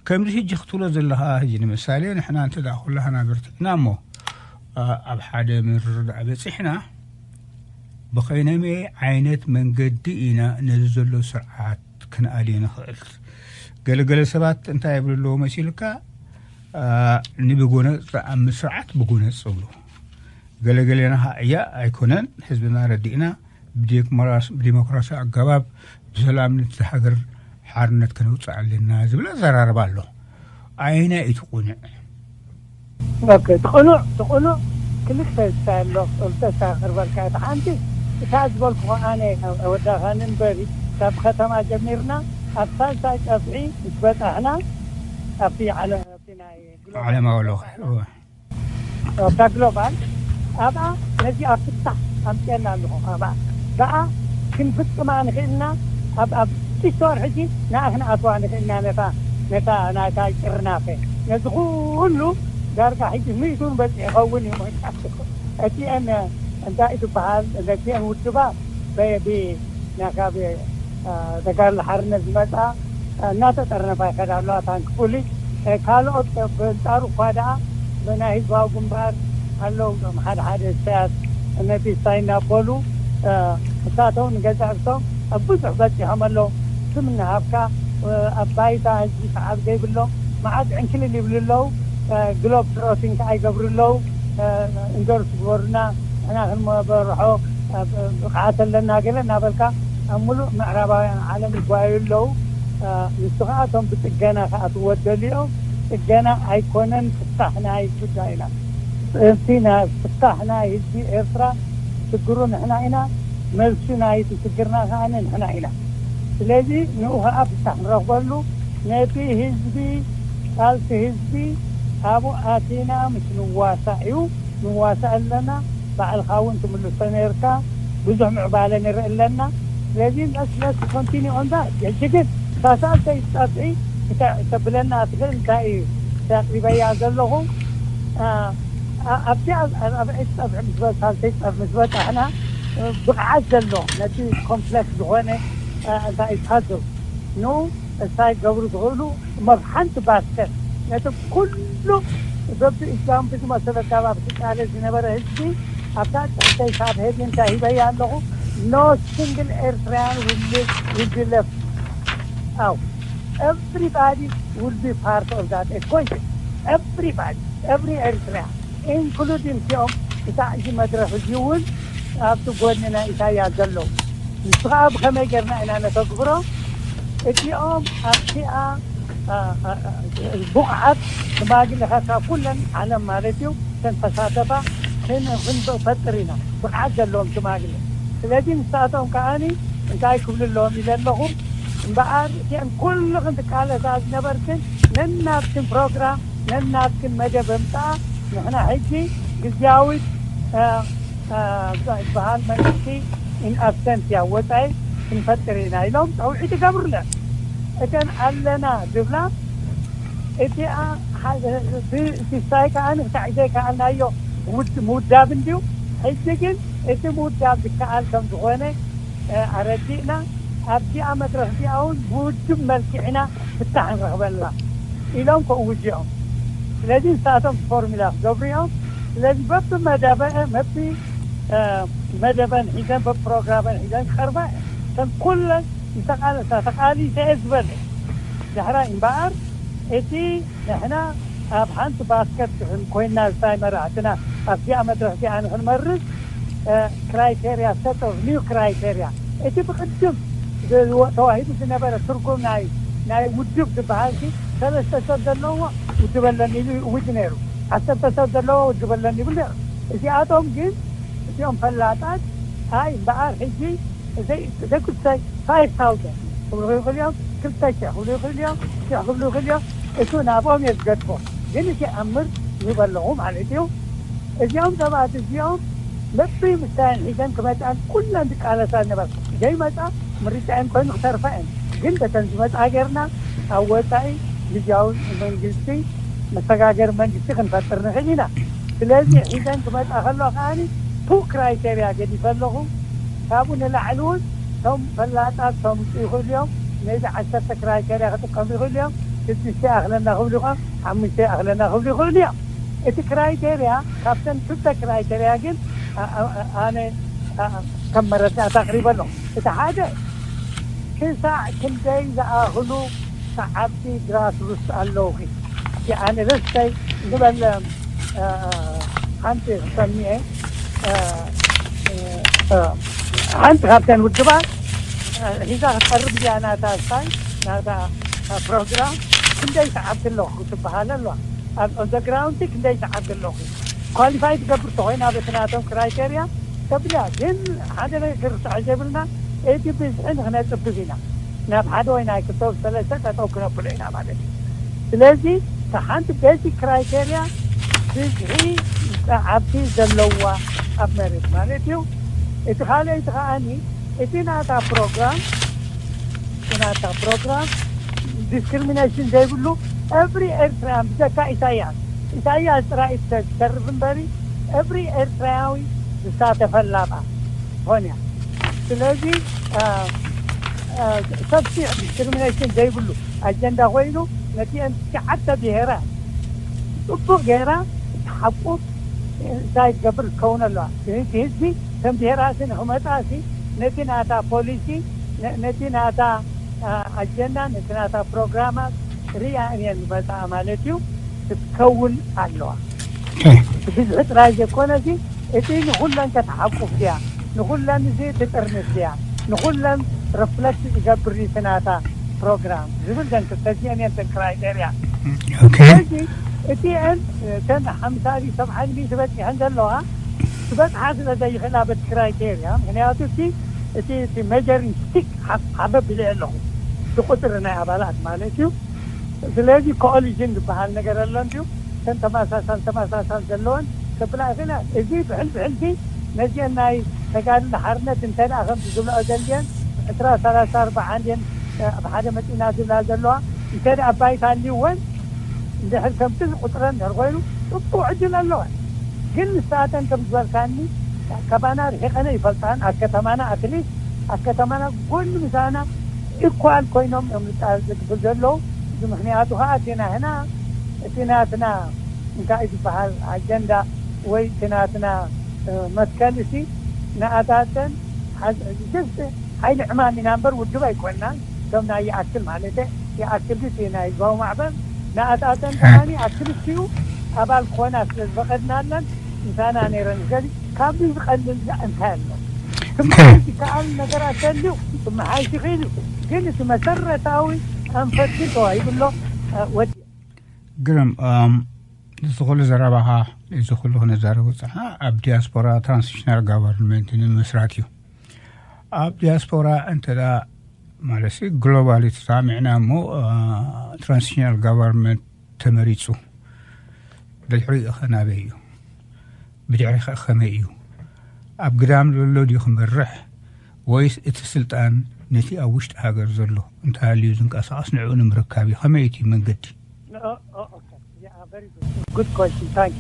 ከምዚ ሕጂ ክትብሎ ዘለኻ ሕጂ ንምሳሌ ንሕና እንተ ደኣ ኩላህና በርቲዕና እሞ ኣብ ሓደ ምርድዳእ በጺሕና ብኸይነመይ ዓይነት መንገዲ ኢና ነዚ ዘሎ ስርዓት ክንኣልዮ ንኽእል። ገለገለ ሰባት እንታይ ይብሉ ኣለዉ መሲልካ ንብጎነጽ ኣብ ስርዓት ብጎነጽ ዝብሉ ገለገሌና እያ ኣይኮነን ህዝብና ረዲእና ብዲሞክራሲ ኣገባብ ብሰላም ነቲ ሃገር ሓርነት ከነውፅእ ኣለና ዝብል ኣዘራርባ ኣሎ። ኣየናይ እዩ ትቁንዕ? ትቁኑዕ ትቁኑዕ ክልተ ዝታይ ኣሎ። ክልተ ዝታይ ክርበልካ እቲ ሓንቲ እታ ዝበልኩ ኣነ ወዳኻ ንንበሪ ካብ ከተማ ጀሚርና ኣብ ሳልሳይ ጸፍሒ ምስ በጻሕና ኣብቲ ዓለ- ኣብቲ ናይ ግሎባል ዓለማዊ ለኸ ኣብታ ግሎባል ኣብኣ ነዚኣ ፍታሕ ኣምፅአና ኣለኹ። ኣብኣ ብኣ ክንፍፅማ ንኽእልና ኣብ ኣብ ሽስተ ወር ሕጂ ንኣ ክንኣትዋ ንኽእልና ነታ ነታ ናታ ጭርናፈ ነዚ ኩሉ ዳርጋ ሕጂ ሚእቱን በፂሑ ይኸውን እዩ። እቲአን እንታይ ትበሃል ነቲአን ውድባት በየቢ ናብ ተጋድሎ ሓርነት ዝመፃ እናተጠርነፋ ይኸዳ ኣለዋ። ታንክፉሊ ካልኦት በንፃሩ እኳ ደኣ ብናይ ህዝባዊ ግንባር ኣለዉ ም ሓደ ሓደ እሳያት ነቲ እሳይ እናበሉ እሳቶም ንገዛእ ርእሶም ኣብ ብዙሕ በፂሖም ኣለዉ። ስም እናሃብካ ኣብ ባይታ ህዝቢ ሰዓብ ዘይብሎም መዓት ዕንክልል ይብሉ ኣለዉ። ግሎብ ትሮቲንግ ኣይገብሩ ኣለዉ። እንደርስ ግበሩና ንሕና ክንመበርሖ ብቕዓት ኣለና ገለ እናበልካ ኣብ ሙሉእ ምዕራባውያን ዓለም ይጓዩ ኣለዉ። ንሱ ከዓ እቶም ብፅገና ክኣትዎ ደልዮም ፅገና ኣይኮነን ፍታሕ ናይ ጉዳይና። እቲ ፍታሕ ናይ ህዝቢ ኤርትራ ሽግሩ ንሕና ኢና። መልሱ ናይቲ ሽግርና ከዓ ንሕና ኢና። ስለዚ ንኡ ከዓ ፍታሕ ንረኽበሉ ነቲ ህዝቢ ቃልሲ ህዝቢ ኣብኡ ኣቲና ምስ ንዋሳእ እዩ። ንዋሳእ ኣለና። ባዕልኻ እውን ትምልሶ ነርካ። ብዙሕ ምዕባለ ንርኢ ኣለና። ስለዚ let's let's continue on that። ሕጂ ግን ሳሳልተይ ጸፍሒ እንታይ ተብለና ትኽእል እንታይ እዩ ኣቅሪበያ ዘለኹ ኣብቲ ኣብ ዒት ጸፍሒ ምስ በሳልተይ ጸፍ ምስ በጣሕና ብቕዓት ዘሎ ነቲ ኮምፕለክስ ዝኾነ እንታይ እዩ ታዘብ ኑ እንታይ ገብሩ ዝኽእሉ እሞ ብሓንቲ ባስከት ነቲ ኩሉ በቢ ኢስላም ብዝመሰለ ኣገባብ ክቃለስ ዝነበረ ህዝቢ ኣብታ ትሕተይ ካብ ሄድን እንታይ ሂበያ ኣለኹ no single Eritrean will live will be left out. Everybody will be part of that equation. Everybody, every Eritrean, including እቲኦም እታ እዚ መድረኽ እዚ እውን ኣብቲ ጎኒ ናይ ኢሳያስ ዘለዉ ንሱ ከዓ ብኸመይ ጌርና ኢና ነተግብሮ? እቲኦም ኣብቲኣ ብቑዓት ሽማግለ ካብ ኩለን ዓለም ማለት እዩ እተን ተሳተፋ ክንፈጥር ኢና ብቕዓት ዘለዎም ሽማግለ። ስለዚ ንሳቶም ከዓኒ እንታይ ክብሉ ኣለዎም ኢለ ኣለኹ። እምበኣር እቲአን ኩልኽን ትቃለሳ ዝነበርክን ነናትክን ፕሮግራም ነናትክን መደብ እምፅኣ። ንሕና ሕጂ ግዝያዊት ዝበሃል መንግስቲ ኢን ኣብሰንትያ ወፃኢ ክንፈጥር ኢና ኢሎም ፀውዒት ይገብሩለን። እተን ኣለና ዝብላ እቲኣ ሲሳይ ከዓ ንክሳዕ ዘይከኣልናዮ ምውዳብ እንድዩ። ሕጂ ግን እቲ ምውዳብ ዝከኣል ከም ዝኾነ ኣረዲእና ኣብዚኣ መድረኽ እዚኣ እውን ብውድብ መልክዕና ፍታሕ ንረኽበላ ኢሎም ከእውጅኦም። ስለዚ ንሳቶም ፎርሙላ ክገብሩ እዮም። ስለዚ በቢ መደበ መቢ መደበን ሒዘን በቢ ፕሮግራመን ሒዘን ክቐርባ እየን። እተን ኩለን ዝተቓለሳ ተቓሊሰ እየ ዝበለ ዳሕራይ እምበኣር እቲ ንሕና ኣብ ሓንቲ ባስከት ኮይንና ዝታይ መራሕትና ኣብዚኣ መድረኽ እዚኣ ንክንመርፅ ክራይቴርያ set of new criteria እቲ ብቅድም ተዋሂዱ ዝነበረ ትርጉም ናይ ናይ ውድብ ዝበሃል ሰለስተ ሰብ ዘለዎ ውድብ ኣለኒ ኢሉ ይእውጅ ነይሩ። ዓሰርተ ሰብ ዘለዎ ውድብ ኣለኒ ይብል ነይሩ። እዚኣቶም ግን እዚኦም ፈላጣት ኣይ እምበኣር ሕጂ ዘይጉዳይ five thousand ክብሉ ይኽእሉ እዮም። ክልተ ሽሕ ክብሉ ይኽእሉ እዮም። ሽሕ ክብሉ ይኽእሉ እዮም። እሱ ናብኦም እየ ዝገድፎ። ግን እቲ ኣምር ይህብ ኣለኹ ማለት እዩ። እዚኦም ሰባት እዚኦም መብሪ ምሳየን ሒዘን ክመፃን ኩለን ዝቃለሳ ዝነበራ ዘይመፃ ምርጫ እየን ኮይኑ ክተርፋ እየን። ግን በተን ዝመፃ ጌርና ኣብ ወፃኢ ግዝያዊ መንግስቲ መሰጋገሪ መንግስቲ ክንፈጥር ንኽእል ኢና። ስለዚ ሒዘን ክመፃ ከሎ ከዓኒ ቱ ክራይቴርያ ገዲፈ ኣለኹ። ካብኡ ንላዕሊ እውን እቶም ፈላጣት ከምፁ ይኽእሉ እዮም። ነዚ ዓሰርተ ክራይቴርያ ክጥቀሙ ይኽእሉ እዮም። ሽዱሽተ ይኣኽለና ክብሉ ይኾን፣ ሓሙሽተ ይኣኽለና ክብሉ ይኽእሉ እዮም። እቲ ክራይቴርያ፣ ካብተን ክልተ ክራይቴርያ ግን ኣ- ኣ- ኣነ ኣ- ከም መረዳእታ ኣቕሪበ ኣለኹ። እቲ ሓደ፣ ክሳዕ ክንደይ ዝኣኽሉ ሰዓብቲ ግራስሩትስ ኣለውኺ? እቲ ኣነ ለስተይ ዝበለ እ፣ ሓንቲ ክሰምየ እ፣ እ፣ ሓንቲ ካብተን ውድባት እ፣ ሒዛ ክትቐርብ እዚኣ ናታ ስታይ ናታ እ፣ ፕሮግራም ክንደይ ሰዓብቲ ኣለኹ ትበሃል ኣለዋ። ኣብ ኦን ግራውንድ ክንደይ ሰዓብቲ ኣለኹ ኳሊፋይ ትገብር ተኾይና በቲ ናቶም ክራይቴርያ ተብልያ። ግን ሓደ ነገር ክርሳዕ ዘይብልና እቲ ብዝሒ ንክነፅብብ ኢና ናብ ሓደ ወይ ናይ ክልተ ሰለስተ ጠጠው ክነብሎ ኢና ማለት እዩ። ስለዚ እቲ ሓንቲ ቤዚክ ክራይቴርያ ብዝሒ ሰዓብቲ ዘለዋ ኣብ መሬት ማለት እዩ። እቲ ካልኣይቲ ከዓኒ እቲ ናታ ፕሮግራም እቲ ናታ ፕሮግራም ዲስክሪሚኔሽን ዘይብሉ ኤቭሪ ኤርትራያን ብዘካ ኢሳያስ ኢሳያስ ጥራይ እዩ ዝሰርፍ እምበሪ ኤቭሪ ኤርትራያዊ ዝሳተፈላ ባ ትኾን እያ። ስለዚ እ፣ እ፣ ሰፊሕ ዲስክሪሚኔሽን ዘይብሉ ኣጀንዳ ኮይኑ ነቲአን ትሽዓተ ብሄራት ጽቡቕ ገይራ ትሓቁፍ እንታይ ትገብር ክትከውን ኣለዋ። እቲ ህዝቢ ከም ብሄራሲ ንክመጻሲ ነቲ ናታ ፖሊሲ ነ- ነቲ ናታ እ፣ ኣጀንዳ ነቲ ናታ ፕሮግራማት ርያ እየን ዝመጻኣ ማለት እዩ ክትከውን ኣለዋ። ብዝሒ ጥራይ ዘይኮነ እዚ እቲ ንኹለን ከተሓቁፍ ድያ ንኹለን እዚ ትጥርንፍ ድያ ንኹለን ረፍለክት ዝገብር ሪትናታ ፕሮግራም ዝብል ዘን ክልተዚአን እየን ተን ክራይቴርያ። ኦኬ ስለዚ እቲአን ተን ሓምሳ ሰብዓ ሚእቲ በፂሐን ዘለዋ ክበፅሓ ስለ ዘይኽእላ በቲ ክራይቴርያ ምክንያቱ እቲ እቲ እቲ ሜጀሪንግ ስቲክ ሓበብ ኢለ ኣለኹ እቲ ቁፅሪ ናይ ኣባላት ማለት እዩ። ስለዚ ኮኦሊሽን ዝበሃል ነገር ኣሎ እንድዩ እተን ተመሳሳል ተመሳሳል ዘለወን ከብላ ይኽእላ። እዚ ብሕል ብሕልቲ ነዚአን ናይ ተጋድሎ ሓርነት እንተ ደኣ ከምቲ ዝብልኦ ዘልየን ዕስራ ሰላሳ ኣርባዓ እንድየን ኣብ ሓደ መፂና ዝብላ ዘለዋ እንተ ደኣ ባይታ ኣልይወን እንድሕር ከምቲ ዝቁፅረን እንድሕር ኮይኑ ፅቡቅ ዕድል ኣለወን። ግን ንሳተን ከም ዝበልካኒ ካባና ርሒቀነ ይፈልጣን ኣብ ከተማና ኣትሊስት ኣብ ከተማና ጎኒ ምሳና ኢኳል ኮይኖም እዮም ዝጣ- ዝግብር ዘለዉ። እዚ ምክንያቱ ከዓ እቲ ናህና እቲ ናትና እንታይ ዝበሃል ኣጀንዳ ወይ እቲ ናትና እ፣ መትከል እቲ ንኣታተን ሓዝ- just ሓይሊ ዕማም ኢና እምበር ውድብ ኣይኮንናን። ከም ናይ ይኣክል ማለት ይኣክል እቲ ናይ ህዝባዊ ማዕበር ንኣታተን ከዓኒ ኣብ ክልቲኡ ኣባል ክኾና ስለ ዝፈቐድናለን ምሳና ነይረን። ስለዚ ካብዚ ዝቐልል እንታይ ኣሎ? ክመሓየሽ ይከኣል ነገራት ተልዩ ክመሓየሽ ይኽእል እዩ። ግን እቲ መሰረታዊ ኣንፈት ግን ተዋሂቡ ኣሎ። ወዲ ግርም እም፣ እዚ ኩሉ ዘረባኻ እዚ ኩሉ ክነዛረቡ ዝፀና ኣብ ዲያስፖራ ትራንስሽናል ጋቨርንመንት ንምስራት እዩ። ኣብ ዲያስፖራ እንተ ደኣ ማለት ግሎባሊ ተሳሚዕና እሞ ትራንስሽናል ጋቨርንመንት ተመሪፁ ድሕሪኡ ኸ ናበይ እዩ? ብድሕሪ ኸ ከመይ እዩ? ኣብ ግዳም ዘሎ ድዩ ክመርሕ ወይስ እቲ ስልጣን ነቲ ኣብ ውሽጢ ሃገር ዘሎ እንተሃልዩ ዝንቀሳቐስ ንዕኡ ንምርካብ እዩ? ከመይ እቲ መንገዲ? ጉድ ኮሽን ታንኪ።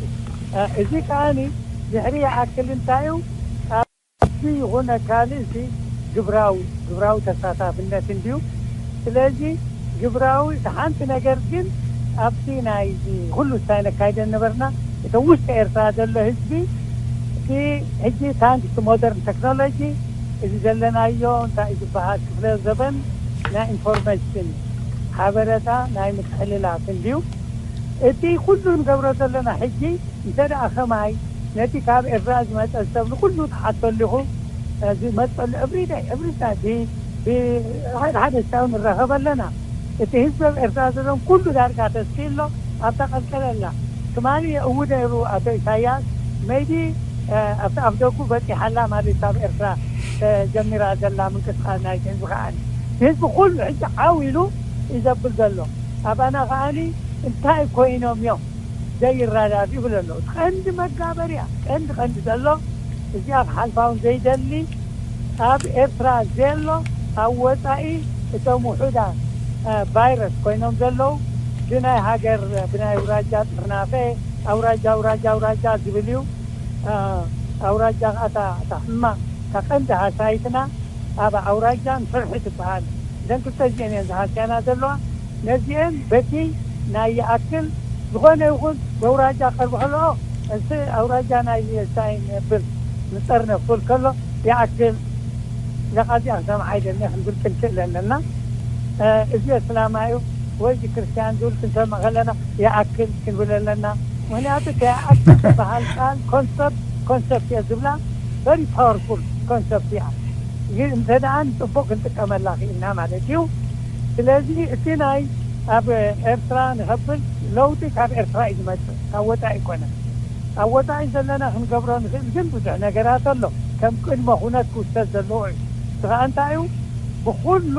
እዚ ከዓኒ ድሕሪ ይኣክል እንታይ እዩ ኣብዚ ይኹነ ካልእ ሲ ግብራዊ ግብራዊ ተሳታፍነት እንድዩ። ስለዚ ግብራዊ እቲ ሓንቲ ነገር ግን ኣብቲ ናይ ኩሉ ውሳነ ካይደ ነበርና እቶም ውሽጢ ኤርትራ ዘሎ ህዝቢ እቲ ሕጂ ታንክስ ሞደርን ቴክኖሎጂ እዚ ዘለናዮ እንታይ ዝበሃል ክፍለ ዘበን ናይ ኢንፎርሜሽን ሓበረታ ናይ ምትሕልላፍ እንድዩ። እቲ ኩሉ ንገብሮ ዘለና ሕጂ እንተ ደኣ ከማይ ነቲ ካብ ኤርትራ ዝመጸ ሰብ ንኩሉ ትሓተሉ ኢኹ ዝመጸሉ everyday everyday ሓደ ሓደ ሳው ንራኸብ ኣለና። እቲ ህዝቢ ኣብ ኤርትራ ዘለዎም ኩሉ ዳርጋ ተስኪ ኣሎ ኣብታ ቀልቀለላ ትማሊ እው ነይሩ ኣቶ ኢሳያስ maybe ኣብቲ ኣፍ ደጉ በፂሓላ ማለት ኣብ ኤርትራ ጀሚራ ዘላ ምንቅስቃስ ናይ ህዝቢ ከዓ ህዝቢ ኩሉ ሕጂ ዓው ኢሉ እዩ ዘብል ዘሎ። ኣባና ከዓኒ እንታይ ኮይኖም እዮም ዘይረዳድኡ ይብሉ ኣለዉ። ቀንዲ መጋበርያ ቀንዲ ቀንዲ ዘሎ እዚኣ ክሓልፋ እውን ዘይደሊ ኣብ ኤርትራ ዘሎ ኣብ ወፃኢ እቶም ውሑዳት ቫይረስ ኮይኖም ዘለዉ ብናይ ሃገር ብናይ ኣውራጃ ጥርናፈ ኣውራጃ ኣውራጃ ኣውራጃ ዝብል እዩ። ኣውራጃ ከዓ እታ ሕማቅ እታ ቀንዲ ሃሳይትና ኣብ ኣውራጃን ፍርሒ ትበሃል እዘን ክልተ እዚአን እየን ዝሃስያና ዘለዋ። ነዚአን በቲ ናይ ይኣክል ዝኾነ ይኹን በውራጃ ቀርቡ ከሎ፣ እቲ ኣውራጃ ናይ ሳይን ብል ንጠርነፍ ክብል ከሎ ይኣክል፣ እዛ ቃል እዚኣ ክሰምዓ ኣይደልን እየ ክንብል ክንክእል ኣለና። እዚ እስላማዩ ወይ እዚ ክርስቲያን ዝብል ክንሰምዕ ከለና ይኣክል ክንብል ኣለና። ምክንያቱ ይኣክል ዝበሃል ቃል ኮንሰፕት፣ ኮንሰፕት እየ ዝብላ፣ ቨሪ ፓወርፉል ኮንሰፕት እያ። ግን እንተ ደኣ ንፅቡቅ ክንጥቀመላ ክኢልና ማለት እዩ። ስለዚ እቲ ናይ ኣብ ኤርትራ ንኸብል ለውጢ ካብ ኤርትራ እዩ ዝመፅእ፣ ካብ ወፃኢ ኣይኮነን። ኣብ ወፃኢ ዘለና ክንገብሮ ንኽእል ግን ብዙሕ ነገራት ኣሎ፣ ከም ቅድመ ኩነት ክውሰድ ዘለዎ እዩ። እቲ ኸኣ እንታይ እዩ? ብኹሉ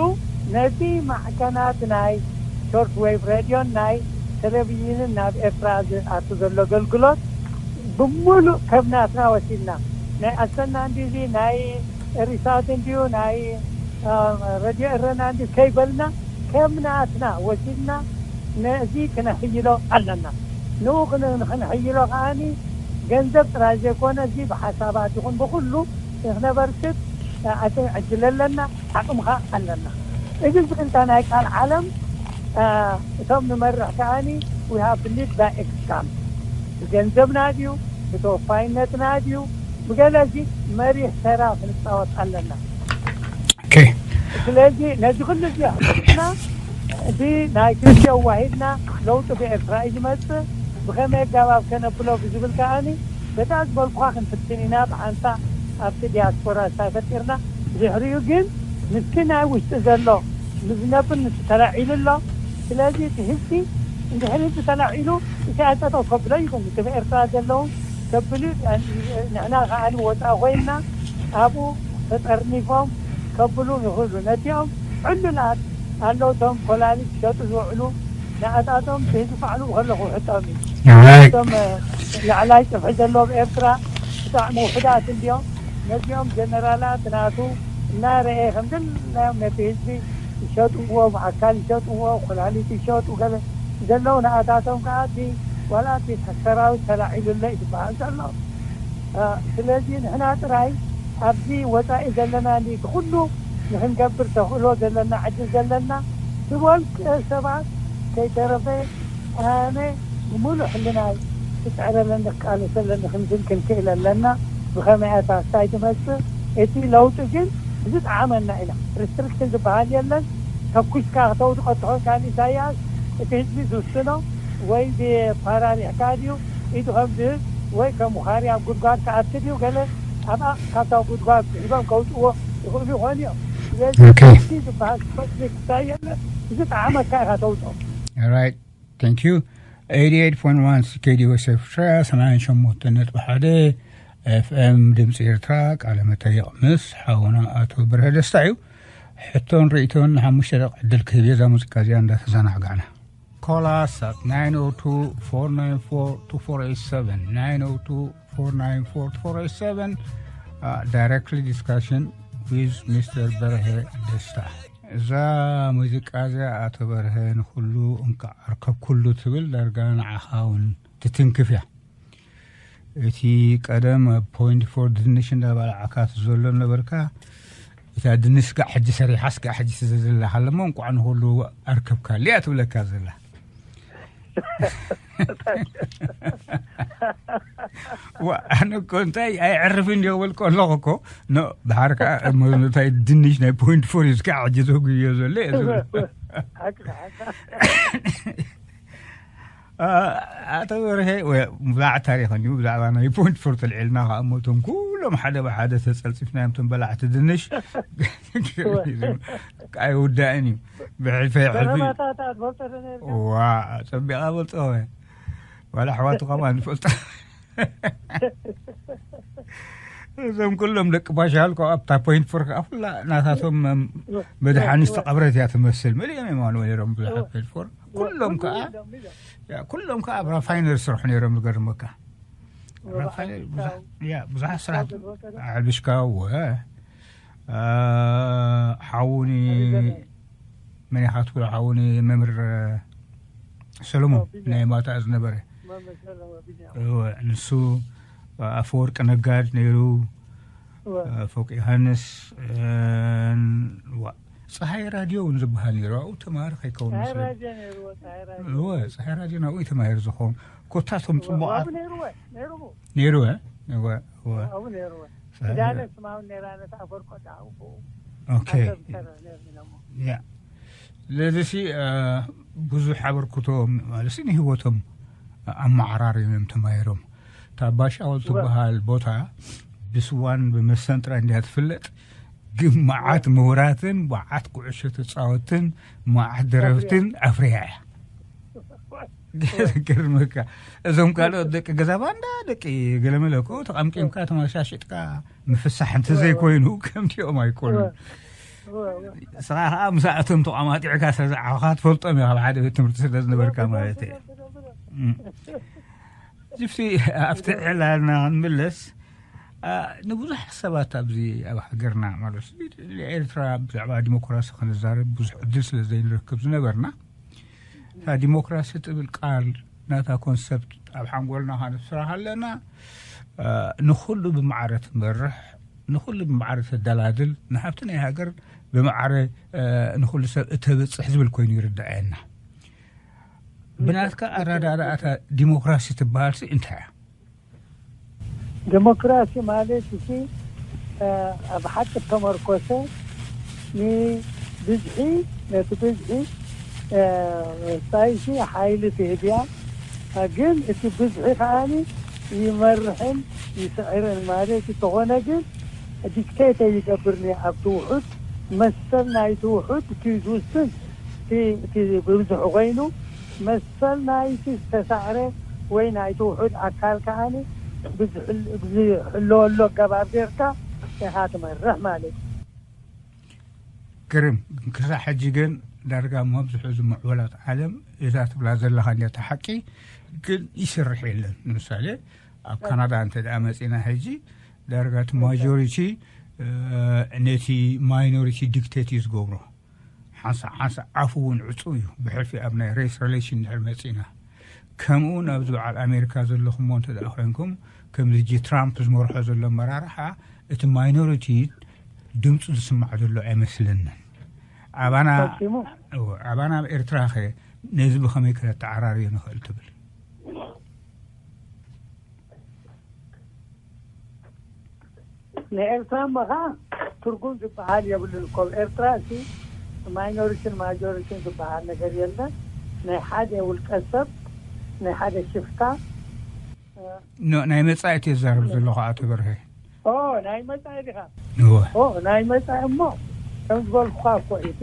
ነቲ ማዕከናት ናይ ሾርት ዌቭ ሬድዮን ናይ ቴሌቪዥንን ናብ ኤርትራ ዝኣቱ ዘሎ ኣገልግሎት ብምሉእ ከም ናትና ወሲድና፣ ናይ ኣሰና እንዲዚ፣ ናይ ሪሳት እንዲዩ፣ ናይ ረድዮ እረና እንዲ ከይበልና ከም ናትና ወሲድና ነዚ ክነሕይሎ ኣለና። ንኡ ክን- ንክንሕይሎ ከዓኒ ገንዘብ ጥራይ ዘይኮነ፣ እዚ ብሓሳባት ይኹን ብኩሉ ንክነበርክት ኣተ ዕድል ኣለና፣ ዓቕምኻ ኣለና። እዚ ዝቅንታ ናይ ቃል ዓለም እቶም ንመርሕ ከዓኒ we have to lead by example። ብገንዘብና ድዩ፣ ብተወፋይነትና ድዩ፣ ብገለ እዚ መሪሕ ተራ ክንፃወት ኣለና። Okay. ስለዚ ነዚ ኩሉ እዚ ኣሕሊፍና እዚ ናይ ክልቲኡ ዋሂድና ለውጢ ብኤርትራ እዩ ዝመፅእ፣ ብኸመይ ኣገባብ ከነብሎ ብዝብል ከዓኒ በታ ዝበልኩኻ ክንፍትን ኢና። ብሓንሳ ኣብቲ ዲያስፖራ እንታይ ፈጢርና፣ ድሕሪኡ ግን ምስቲ ናይ ውሽጢ ዘሎ ንዝነብር ንሱ ተላዒሉ ኣሎ። ስለዚ እቲ ህዝቢ እንድሕር ህዝቢ ተላዒሉ ኢሳያስ ጠጠው ከብሎ ይኽእል። እቲ ብኤርትራ ዘለዉ ከብሉ ንሕና ከዓኒ ወፃኢ ኮይንና ኣብኡ ተጠርኒፎም ከብሉ ይኽእሉ። ነቲኦም ዕሉላት ኣለዉ፣ እቶም ኮላሊት ዝሸጡ ዝውዕሉ ንኣታቶም ብህዝቢ ባዕሉ ከለኹ ሕጦም እዩ። Right. እቶም ላዕላይ ፅፍሒ ዘለዎም ኤርትራ ብጣዕሚ ውሑዳት እንዲዮም። ነዚኦም ጀነራላት ናቱ እናረኤ ከም ዘላዮም ነቲ ህዝቢ ይሸጥዎ፣ ብኣካል ይሸጥዎ፣ ኮላሊት ይሸጡ ገለ ዘለዉ ንኣታቶም ከዓ እቲ ዋላ እቲ ሰራዊት ተላዒሉለ እዩ ዝበሃል ዘሎ። ስለዚ ንሕና ጥራይ ኣብዚ ወፃኢ ዘለና እንዲ ኩሉ ንክንገብር ተኽእሎ ዘለና ዕድል ዘለና ዝበልቀ ሰባት ከይተረፈ ኣነ ብሙሉእ ሕልናይ ክፅዕር ኣለኒ ክቃለስ ኣለኒ ክንብል ክንክእል ኣለና። ብኸመይ እያ እታ እንታይ ትመፅእ? እቲ ለውጢ ግን ዝጠዓመና ኢና። ሪስትሪክሽን ዝበሃል የለን። ተኩስካ ክተውድቆ ትኾንካ ንኢሳያስ እቲ ህዝቢ ዝውስኖ ወይ ብፓራሊሕካ ድዩ ኢዱ ከም ዝህብ ወይ ከም ውኻሪ ኣብ ጉድጓድ ክኣቲ ድዩ ገለ ኣብኣ ካብታ ጉድጓድ ስሒቦም ከውፅዎ ይኽእሉ ይኾኑ እዮም። ስለዚ Okay. እቲ ዝበሃል ሪስትሪክሽን የለን። ዝጠዓመካ ኢኻ ተውፅኦ። All right. Thank you. Eighty-eight point one C K D O S ኤርትራ ሰማንያን ሸሞንተ ነጥቢ ሓደ ኤፍ ኤም ድምፂ ኤርትራ ቃለ መጠይቕ ምስ ሓውና ኣቶ ብርሀ ደስታ እዩ። ሕቶን ርእቶን ንሓሙሽተ ደቂ ዕድል ክህብ እየ እዛ ሙዚቃ እዚኣ እንዳተዘናጋዕና። Call us at nine oh two, four nine four, two four eight seven, nine oh two, four nine four, two four eight seven. Directly discussion with Mister በርሀ ደስታ። እዛ ሙዚቃ እዚኣ ኣቶ በርሀ ንኩሉ እንቃዕ ኣርከብኩሉ ትብል ዳርጋ ንዓኻ እውን ትትንክፍ እያ። እቲ ቀደም ኣብ ፖይንት ፎር ድንሽ እንዳበላዕካ ዘሎ ነበርካ፣ እታ ድንሽ ጋዕ ሕጂ ሰሪሓስ ጋዕ ሕጂ ስለ ዘላካ ኣለሞ እንቋዕ ንኩሉ ኣርከብካሉ እያ ትብለካ ዘላ። ዋ፣ ኣነ እኮ እንታይ ኣይዕርፍን እንዲዮ በልኮ ኣለኹ እኮ። ኖ፣ ድሓር ከዓ እሞ እንታይ ድንሽ ናይ ፖይንት ፎር እዩ እስካዕ ሕጂ ተጉዮ ዘሎ እየ ዝብል። ሓቂ ሓቂ ኣቶ በርሀ፣ ብዛዕ ታሪኽ እዩ፣ ብዛዕባ ናይ ፖይንት ፎር ተልዒልና ከዓ እሞ እቶም ኩሎም ሓደ ብሓደ ተፀልፂፍናዮም እቶም በላዕቲ ድንሽ ኣይውዳእን እዩ። ብሕልፊ ሕልፊ ዘረባታት ትፈልጦ ዶ ነርካ? ዋ፣ ፀቢቓ ፈልጦ። ዋላ ኣሕዋቱ ከማን ፈልጦ። እዞም ኩሎም ደቂ ፓሻል ከ ኣብታ ፖይንት ፎር ከዓ ኩላ ናታቶም መድሓኒ ዝተቐብረት እያ ትመስል። መሊኦም እዮም ኣንዎ ነይሮም ብዙሓት ፖይንት ፎር። ኩሎም ከዓ ያ፣ ኩሎም ከዓ ኣብ ራፋይነሪ ስርሑ ነይሮም። ዝገርመካ ራፋይነሪ ብዙሕ ያ፣ ብዙሓት ስራሕ ኣልብሽካ ወ ሓውኒ መን ኢኻ ትብሎ? ሓውኒ መምህር ሰሎሞን ናይ ማታ ዝነበረ። እወ፣ ንሱ ኣፈወርቂ ነጋድ ነይሩ። ፎቅ ዮሃንስ። ዋ፣ ፀሃይ ራድዮ እውን ዝበሃል ነይሩ። ኣብኡ ተማሃሪ ከይከውን ፀሃይ መስለኒ። ራድዮ ነይርዎ፣ ፀሃይ ራድዮ። እወ፣ ፀሃይ ራድዮ ናብኡ እዩ ተማሂሩ ዝኸውን። ኮታቶም እወ፣ ጽቡቓት ኣብኡ ነይርዎ፣ ነይርዎ። ነይርዎ፣ እወ፣ እወ። ኣብኡ ነይርዎ። ፀሃይ ኪዳነ ራ- ስማውን ነይራ ነታ ኣፈር ቆዳ ኣብኡ። ኦኬ። ኣሰብ ትሰርሕ ነይሩ ኢሎሞ። ያ። ስለዚሲ፣ እ፣ ብዙሕ ኣበርክቶ ማለትሲ ንህይወቶም ኣመዓራርዮም እዮም ተማሂሮም። እታ ባሻወል እወ። ትበሃል ቦታ ብስዋን ብመስተን ጥራይ እንድያ ትፍለጥ፣ ግን መዓት ምሁራትን መዓት ኩዕሾ ተጻወትን መዓት ደረፍትን ኣፍርያ እያ። ገርመካ። እዞም ካልኦት ደቂ ገዛ ባንዳ፣ ደቂ ገለመለ እኮ ተቐምቂምካ ተመሻሽጥካ ምፍሳሕ እንተዘይኮይኑ ከምቲኦም ኣይኮኑን። እወ፣ እወ። ንስኻ ከዓ ምስኣቶም ተቋማጢዕካ ስለ ዝዓኹኻ ትፈልጦም ኢኻ፣ ኣብ ሓደ ቤት ትምህርቲ ስለ ዝነበርካ ማለት እየ። እም። ጅፍቲ፣ ኣብቲ ዕላልና ክንምለስ፣ አ፣ ንብዙሓት ሰባት ኣብዚ ኣብ ሃገርና ማለት ንኤርትራ ብዛዕባ ዲሞክራሲ ክንዛረብ ብዙሕ ዕድል ስለ ዘይንረክብ ዝነበርና፣ እታ ዲሞክራሲ ትብል ቃል ናታ ኮንሰፕት ኣብ ሓንጎልና ከነስፍራ ከለና፣ አ፣ ንኹሉ ብማዕረ ትመርሕ፣ ንኹሉ ብማዕረ ተደላድል፣ ንሃብቲ ናይ ሃገር ብማዕረ፣ አ፣ ንኹሉ ሰብ እተብጽሕ ዝብል ኮይኑ ይርዳኣየና። ብናትካ ኣረዳድኣታ ዲሞክራሲ ትበሃልሲ እንታይ እያ? ዲሞክራሲ ማለት እቲ፣ እ፣ ኣብ ሓቂ እተመርኮሰ ንብዝሒ፣ ነቲ ብዝሒ፣ እ፣ ሳይሲ ሓይሊ ትህብያ፣ እ፣ ግን እቲ ብዝሒ ከዓኒ ይመርሕን ይስዕርን ማለት እንተኾነ ግን ዲክቴት ይገብርኒ ኣብቲ ውሑድ መሰል ናይቲ ውሑድ እቲ ዝውስን እቲ፣ እቲ ብብዝሒ ኮይኑ መሰል ናይቲ ዝተሳዕረ ወይ ናይቲ ውሑድ ኣካል ከዓኒ ብዝሕል-፣ ብዝሕለወሉ ኣገባብ ጌርካ ኢኻ ትመርሕ ማለት እዩ። ግርም። ክሳዕ ሕጂ ግን ዳርጋ መብዝሑ ዝምዕበላት ዓለም እዛ ትብላ ዘለኻ እንዲያ እታ ሓቂ ግን ይስርሕ የለን። ንምሳሌ ኣብ ካናዳ እንተ ደኣ መጺና ሕጂ ዳርጋ እቲ ማጆሪቲ፣ እ፣ ነቲ ማይኖሪቲ ዲክቴት እዩ ዝገብሮ። ሓንሳእ ሓንሳእ ኣፉ እውን ዕጹው እዩ። ብሕልፊ ኣብ ናይ ሬስ ሪሌሽን እንድሕር መጺና፣ ከምኡ እውን ኣብዚ በዓል ኣሜሪካ ዘለኹሞ እንተ ደኣ ኮይንኩም፣ ከምዚ ጂ ትራምፕ ዝመርሖ ዘሎ ኣመራርሓ እቲ ማይኖሪቲ ድምፁ ዝስማዕ ዘሎ ኣይመስለንን። ኣባና፣ ፈጺሙ። እወ፣ ኣባና ኣብ ኤርትራ ኸ ነዚ ብኸመይ ከነተዓራርዮ ንኽእል ትብል? ንኤርትራ እሞ ኸዓ ትርጉም ዝበሃል የብሉን እኮ። ኣብ ኤርትራ እቲ ማይኖሪቲን ማጆሪቲን ዝበሃል ነገር የለን። ናይ ሓደ ውልቀ ሰብ፣ ናይ ሓደ ሽፍታ፣ እ፣ ኖ፣ ናይ መጻኢ እየ ዝዛረብ ዘለኹ ኣቶ በርሀ። ኦ፣ ናይ መጻኢ ዲኻ? እወ። ኦ፣ ናይ መጻኢ እሞ ከም ዝበልኩኻ እኮ እዩ። እቲ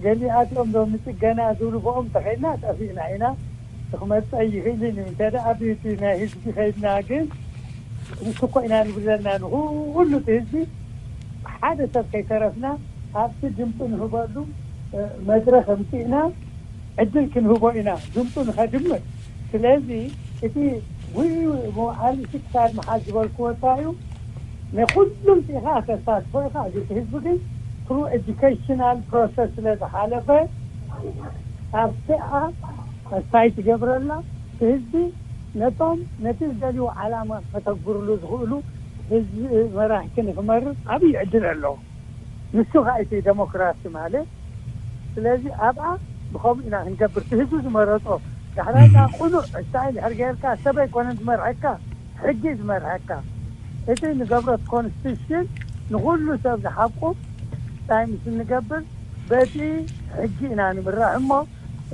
ገሊኣቶም ዶ ምጽገና ዝብሉ ብኦም እንተኸይድና ጠፊእና ኢና። ክመጸ ይኽእል እዩ። እንተ ደኣ ብቲ ናይ ህዝቢ ከይድና ግን ንሱ እኮ ኢና ንብል ዘለና ንኹሉ እቲ ህዝቢ ሓደ ሰብ ከይተረፍና ኣብቲ ድምፂ ንህበሉ፣ እ፣ መድረኽ ኣምፂእና ዕድል ክንህቦ ኢና ድምፁ ንኸድምፅ። ስለዚ እቲ ውይ መውዓሊ ክሳድ መሓዝ ዝበልክዎ እንታይ እዩ? ንኹሉም ኢኻ ተሳትፎ ኢኻ። እዚ ህዝቢ ግን ትሩ ኤጁኬሽናል ፕሮሰስ ስለ ዝሓለፈ ኣብቲኣ ተስፋ ይትገብረላ። እቲ ህዝቢ ነቶም ነቲ ዝደልዩ ዓላማ ከተግብርሉ ዝኽእሉ ህዝቢ መራሕቲ ንክመርጥ ዓብዪ ዕድል ኣለዎ። ንሱ ኸዓ እቲ ደሞክራሲ ማለት። ስለዚ ኣብኣ ብኸምኡ ኢና ክንገብር። እቲ ህዝቢ ዝመረጾ ዳሕራይ እም። ቅኑዕ ስታይ ድሕር ጌርካ ሰብ ኣይኮነን ዝመርሐካ፣ ሕጊ እዩ ዝመርሐካ። እቲ ንገብሮ ኮንስቲቱሽን ንኹሉ ሰብ ዝሓቁ እንታይ ምስ እንገብር በቲ ሕጊ ኢና ንምራሕ እሞ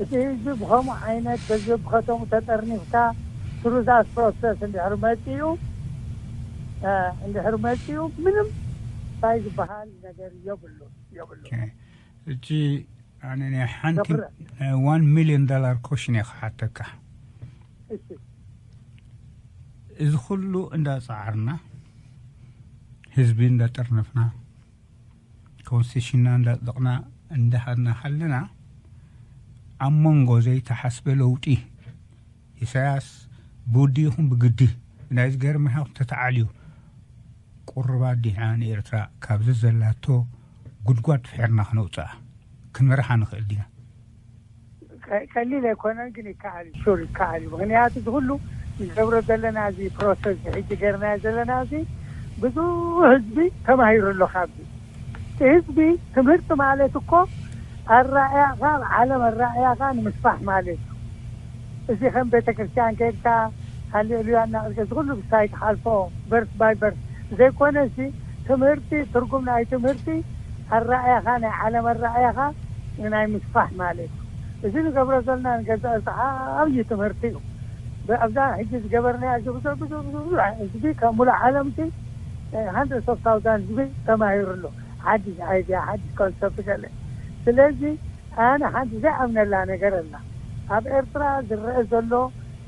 እቲ ህዝቢ ብኸምኡ ዓይነት በዚ ብኸተሙ ተጠርኒፍካ ትሩዛስ ፕሮሰስ እንድሕር መጺኡ፣ እ፣ እንድሕር መጺኡ ምንም እንታይ ዝበሃል ነገር የብሉ፣ የብሉ። ኦኬ። እጂ ኣነ ናይ ሓንቲ ገብረ። ናይ ዋን ሚልዮን ዶላር ኮሽን እየ ክሓተካ። እሺ። እዚ ኩሉ እንዳጻዓርና፣ ህዝቢ እንዳጠርነፍና፣ ኮንስቲቱሽንና እንዳጽደቕና እንዳሃድና ሃለና፣ ኣብ መንጎ ዘይተሓስበ ለውጢ፣ ኢሳያስ ብውዲ ይኹን ብግዲ፣ ናይ ዝገርመካ ተተዓልዩ፣ ቁሩብ ኣዲና ንኤርትራ ካብዚ ዘላቶ ጉድጓድ ፍሒርና ክነውፅኣ፣ ክንመርሓ ንኽእል ዲና? ቀ-፣ ቀሊል ኣይኮነን፣ ግን ይከኣል እዩ። ሹር ይከኣል እዩ። ምኽንያቱ እዚ ኩሉ ንገብሮ ዘለና እዚ ፕሮሰስ እዚ ሕጂ ገይርናዮ ዘለና እዚ ብዙሕ ህዝቢ ተማሂሩ ኣሎ ካብዚ። ህዝቢ ትምህርቲ ማለት እኮ ኣራእያኻ ኣብ ዓለም ኣራእያኻ ንምስፋሕ ማለት እዩ። እዚ ከም ቤተክርስትያን ከድካ ሃሌሉያ እናበልካ እዚ ኩሉ ብሳይ ትሓልፎ በርስ ባይ በርስ ዘይኮነ ሲ ትምህርቲ ትርጉም ናይ ትምህርቲ ኣራእያኻ ናይ ዓለም ኣራእያኻ ናይ ምስፋሕ ማለት እዩ። እዚ ንገብሮ ዘለና ንገዛእ ዓብዪ ትምህርቲ እዩ። ኣብዛ ሕጂ ዝገበርና እዚ ብዙሕ ብዙሕ ብዙሕ ብዙሕ ህዝቢ ካብ ሙሉእ ዓለም ሲ hundreds of thousands ህዝቢ ተማሂሩ ኣሎ። ሓድሽ ኣይድያ ሓድሽ ኮንሰፕት ገለ ስለዚ ኣነ ሓንቲ ዘይኣምነላ ነገር ኣላ። ኣብ ኤርትራ ዝረአ ዘሎ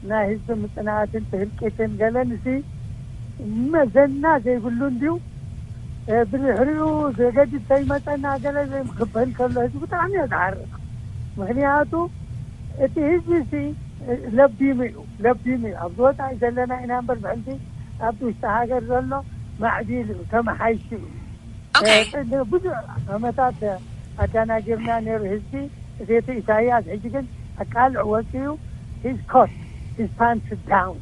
ናይ ህዝቢ ምጽናትን ህልቂትን ገለን ሲ መዘና ዘይብሉ እንድዩ። ብድሕሪኡ ዘገድድ ዘይመጸና ገለ ክበሃል ከሎ ህዝቢ ብጣዕሚ እየ ዝሓርቕ። ምክንያቱ እቲ ህዝቢ ሲ ለቢሙ እዩ ለቢሙ እዩ። ኣብዚ ወጻኢ ዘለና ኢና እምበር ብሕልፊ ኣብቲ ውሽጢ ሃገር ዘሎ ማዕቢሉ እዩ ተመሓይሹ እዩ። ብዙሕ ዓመታት ኣዳናጊርና ነይሩ ህዝቢ እቲ እቲ ኢሳያስ ሕጂ ግን ኣቃልዕ ወፂኡ his coat his pants down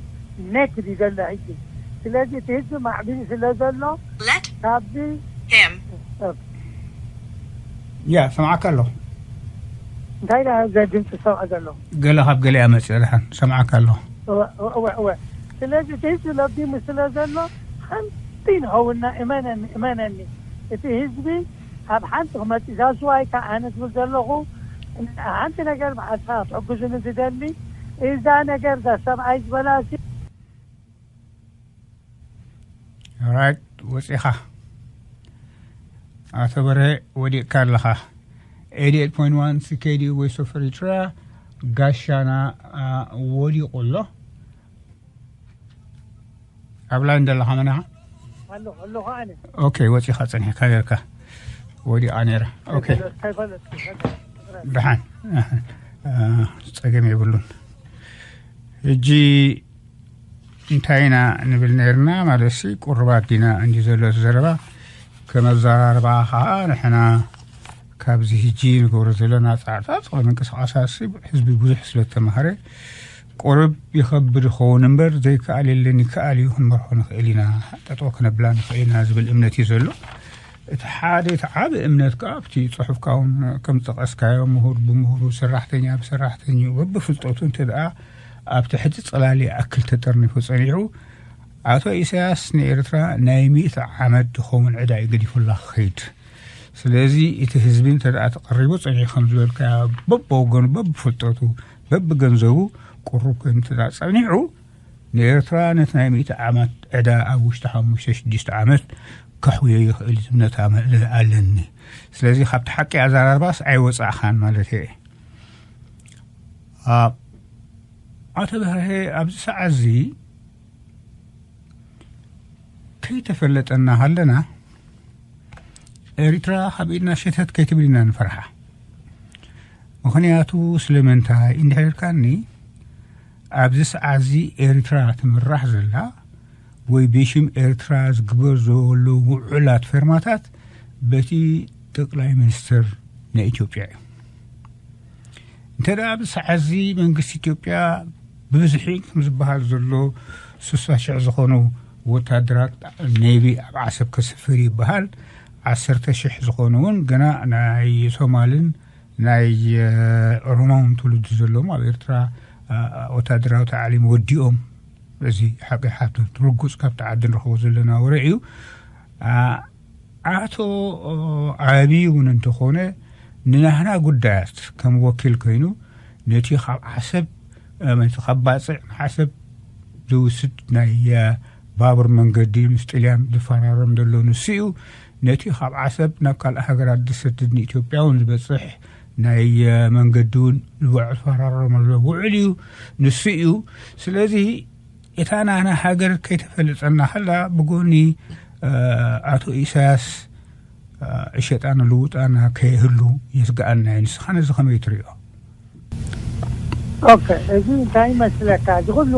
naked እዩ ዘሎ ሕጂ። ስለዚ እቲ ህዝቢ ማዕቢሉ ስለ ዘሎ ካብዚ ያ ሰምዓካ ኣለኹ። እንታይ ዳ ዘ ድምፂ ዝሰምዖ ዘለኹ? ገለ ካብ ገለ እያ መፂኦ ድሓን ሰምዓካ ኣለኹ። እወ እወ እወ ስለዚ እቲ ህዝቢ ለቢሙ ስለ ዘሎ ሓንቲ ንኸውንና እመነኒ እመነኒ እቲ ህዝቢ ኣብ ሓንቲ ክመፅእ that's why ከዓ ኣነ ዝብል ዘለኹ ሓንቲ ነገር ብሓሳ ክትሕግዙኒ ዝደሊ እዛ ነገር እዛ ሰብኣይ ዝበላሲ right ወፂኻ ኣቶ በርሀ ወዲቕካ ኣለኻ eighty-eight point one C K D U Voice of Eritrea ጋሻና ወዲቑ ኣሎ ኣብ ላይን ዘለኻ መን ኢኻ ኣለኹ ኣለኹ ኣነ ኦኬ ወፂኻ ፀኒሕካ ነርካ ወዲቓ ነይራ ኦኬ ደሓን ፀገም የብሉን ሕጂ እንታይ ኢና ንብል ነርና ማለት ሲ ቁርባት ዲና እንዲ ዘሎ ዘረባ ከም ኣዘራርባ ከዓ ንሕና ካብዚ ሕጂ ንገብሮ ዘለና ፃዕርታት ፃዕሪ ምንቅስቃሳት ህዝቢ ብዙሕ ስለተማሃረ ቁርብ ይኸብድ ይኸውን እምበር ዘይከኣል የለን ይከኣል እዩ ክንመርሖ ንኽእል ኢና ጠጠው ክነብላ ንኽእል ኢና ዝብል እምነት እዩ ዘሎ እቲ ሓደ እቲ ዓብ እምነት ከዓ ኣብቲ ፅሑፍካ እውን ከም ዝጠቀስካዮ ምሁር ብምሁሩ ሰራሕተኛ ብሰራሕተኝኡ በብፍልጠቱ እንተ ደኣ ኣብ ትሕቲ ፅላል ይኣክል ተጠርኒፉ ፀኒዑ ኣቶ ኢሳያስ ንኤርትራ ናይ ሚእቲ ዓመት ድኸውን ዕዳ እዩ ገዲፉላ ክኸይድ ስለዚ እቲ ህዝቢ እንተ ደኣ ተቐሪቡ ጸኒሑ ከም ዝበልካዮ በብወገኑ በብፍልጠቱ በብገንዘቡ ቅሩብ ኮይኑ እንተ ደኣ ጸኒሑ ንኤርትራ ነቲ ናይ ሚእቲ ዓመት ዕዳ ኣብ ውሽጢ ሓሙሽተ ሽዱሽተ ዓመት ከሕውዮ ይኽእል ዝብል እምነት ኣለኒ። ስለዚ ካብቲ ሓቂ ኣዘራርባስ ኣይወጻእኻን ማለተይ እየ። ኣቶ በርሀ ኣብዚ ሰዓት እዚ ከይተፈለጠና ሃለና ኤሪትራ ካብ ኢድና ሸተት ከይትብል ኢና ንፈርሓ። ምኽንያቱ ስለምንታይ እንድሕር ኢልካኒ ኣብዚ ሰዓት እዚ ኤሪትራ ትምራሕ ዘላ ወይ ብሽም ኤርትራ ዝግበር ዘሎ ውዑላት ፌርማታት በቲ ጠቅላይ ሚኒስትር ናይ ኢትዮጵያ እዩ። እንተ ደኣ ብሰዓዚ መንግስቲ ኢትዮጵያ ብብዝሒ ከም ዝበሃል ዘሎ ስሳ ሽሕ ዝኾኑ ወታደራት ኔቪ ኣብ ዓሰብ ከስፍር ይበሃል። ዓሰርተ ሽሕ ዝኾኑ እውን ገና ናይ ሶማልን ናይ ኦሮማውን ትውልዲ ዘለዎም ኣብ ኤርትራ ወታደራዊ ተዓሊም ወዲኦም እዚ ሓቂ ሓብቶም ትርጉፅ ካብቲ ዓዲ ንረኽቦ ዘለና ወረ እዩ። ኣቶ ዓቢ እውን እንተኾነ ንናህና ጉዳያት ከም ወኪል ኮይኑ ነቲ ካብ ዓሰብ እቲ ካብ ባፅዕ ንዓሰብ ዝውስድ ናይ ባቡር መንገዲ ምስ ጥልያን ዝፈራረም ዘሎ ንሱ እዩ። ነቲ ካብ ዓሰብ ናብ ካልእ ሃገራት ዝሰድድ ንኢትዮጵያ እውን ዝበፅሕ ናይ መንገዲ እውን ዝፈራረመሉ ውዕል እዩ ንሱ እዩ። ስለዚ እታ ናህና ሃገር ከይተፈለጠና ከላ ብጎኒ ኣቶ ኢሳያስ እሸጣ ንልውጣና ከይህሉ የስግኣና እዩ። ንስኻ ነዚ ከመይ ትሪኦ? ኦኬ፣ እዚ እንታይ ይመስለካ? እዚ ኩሉ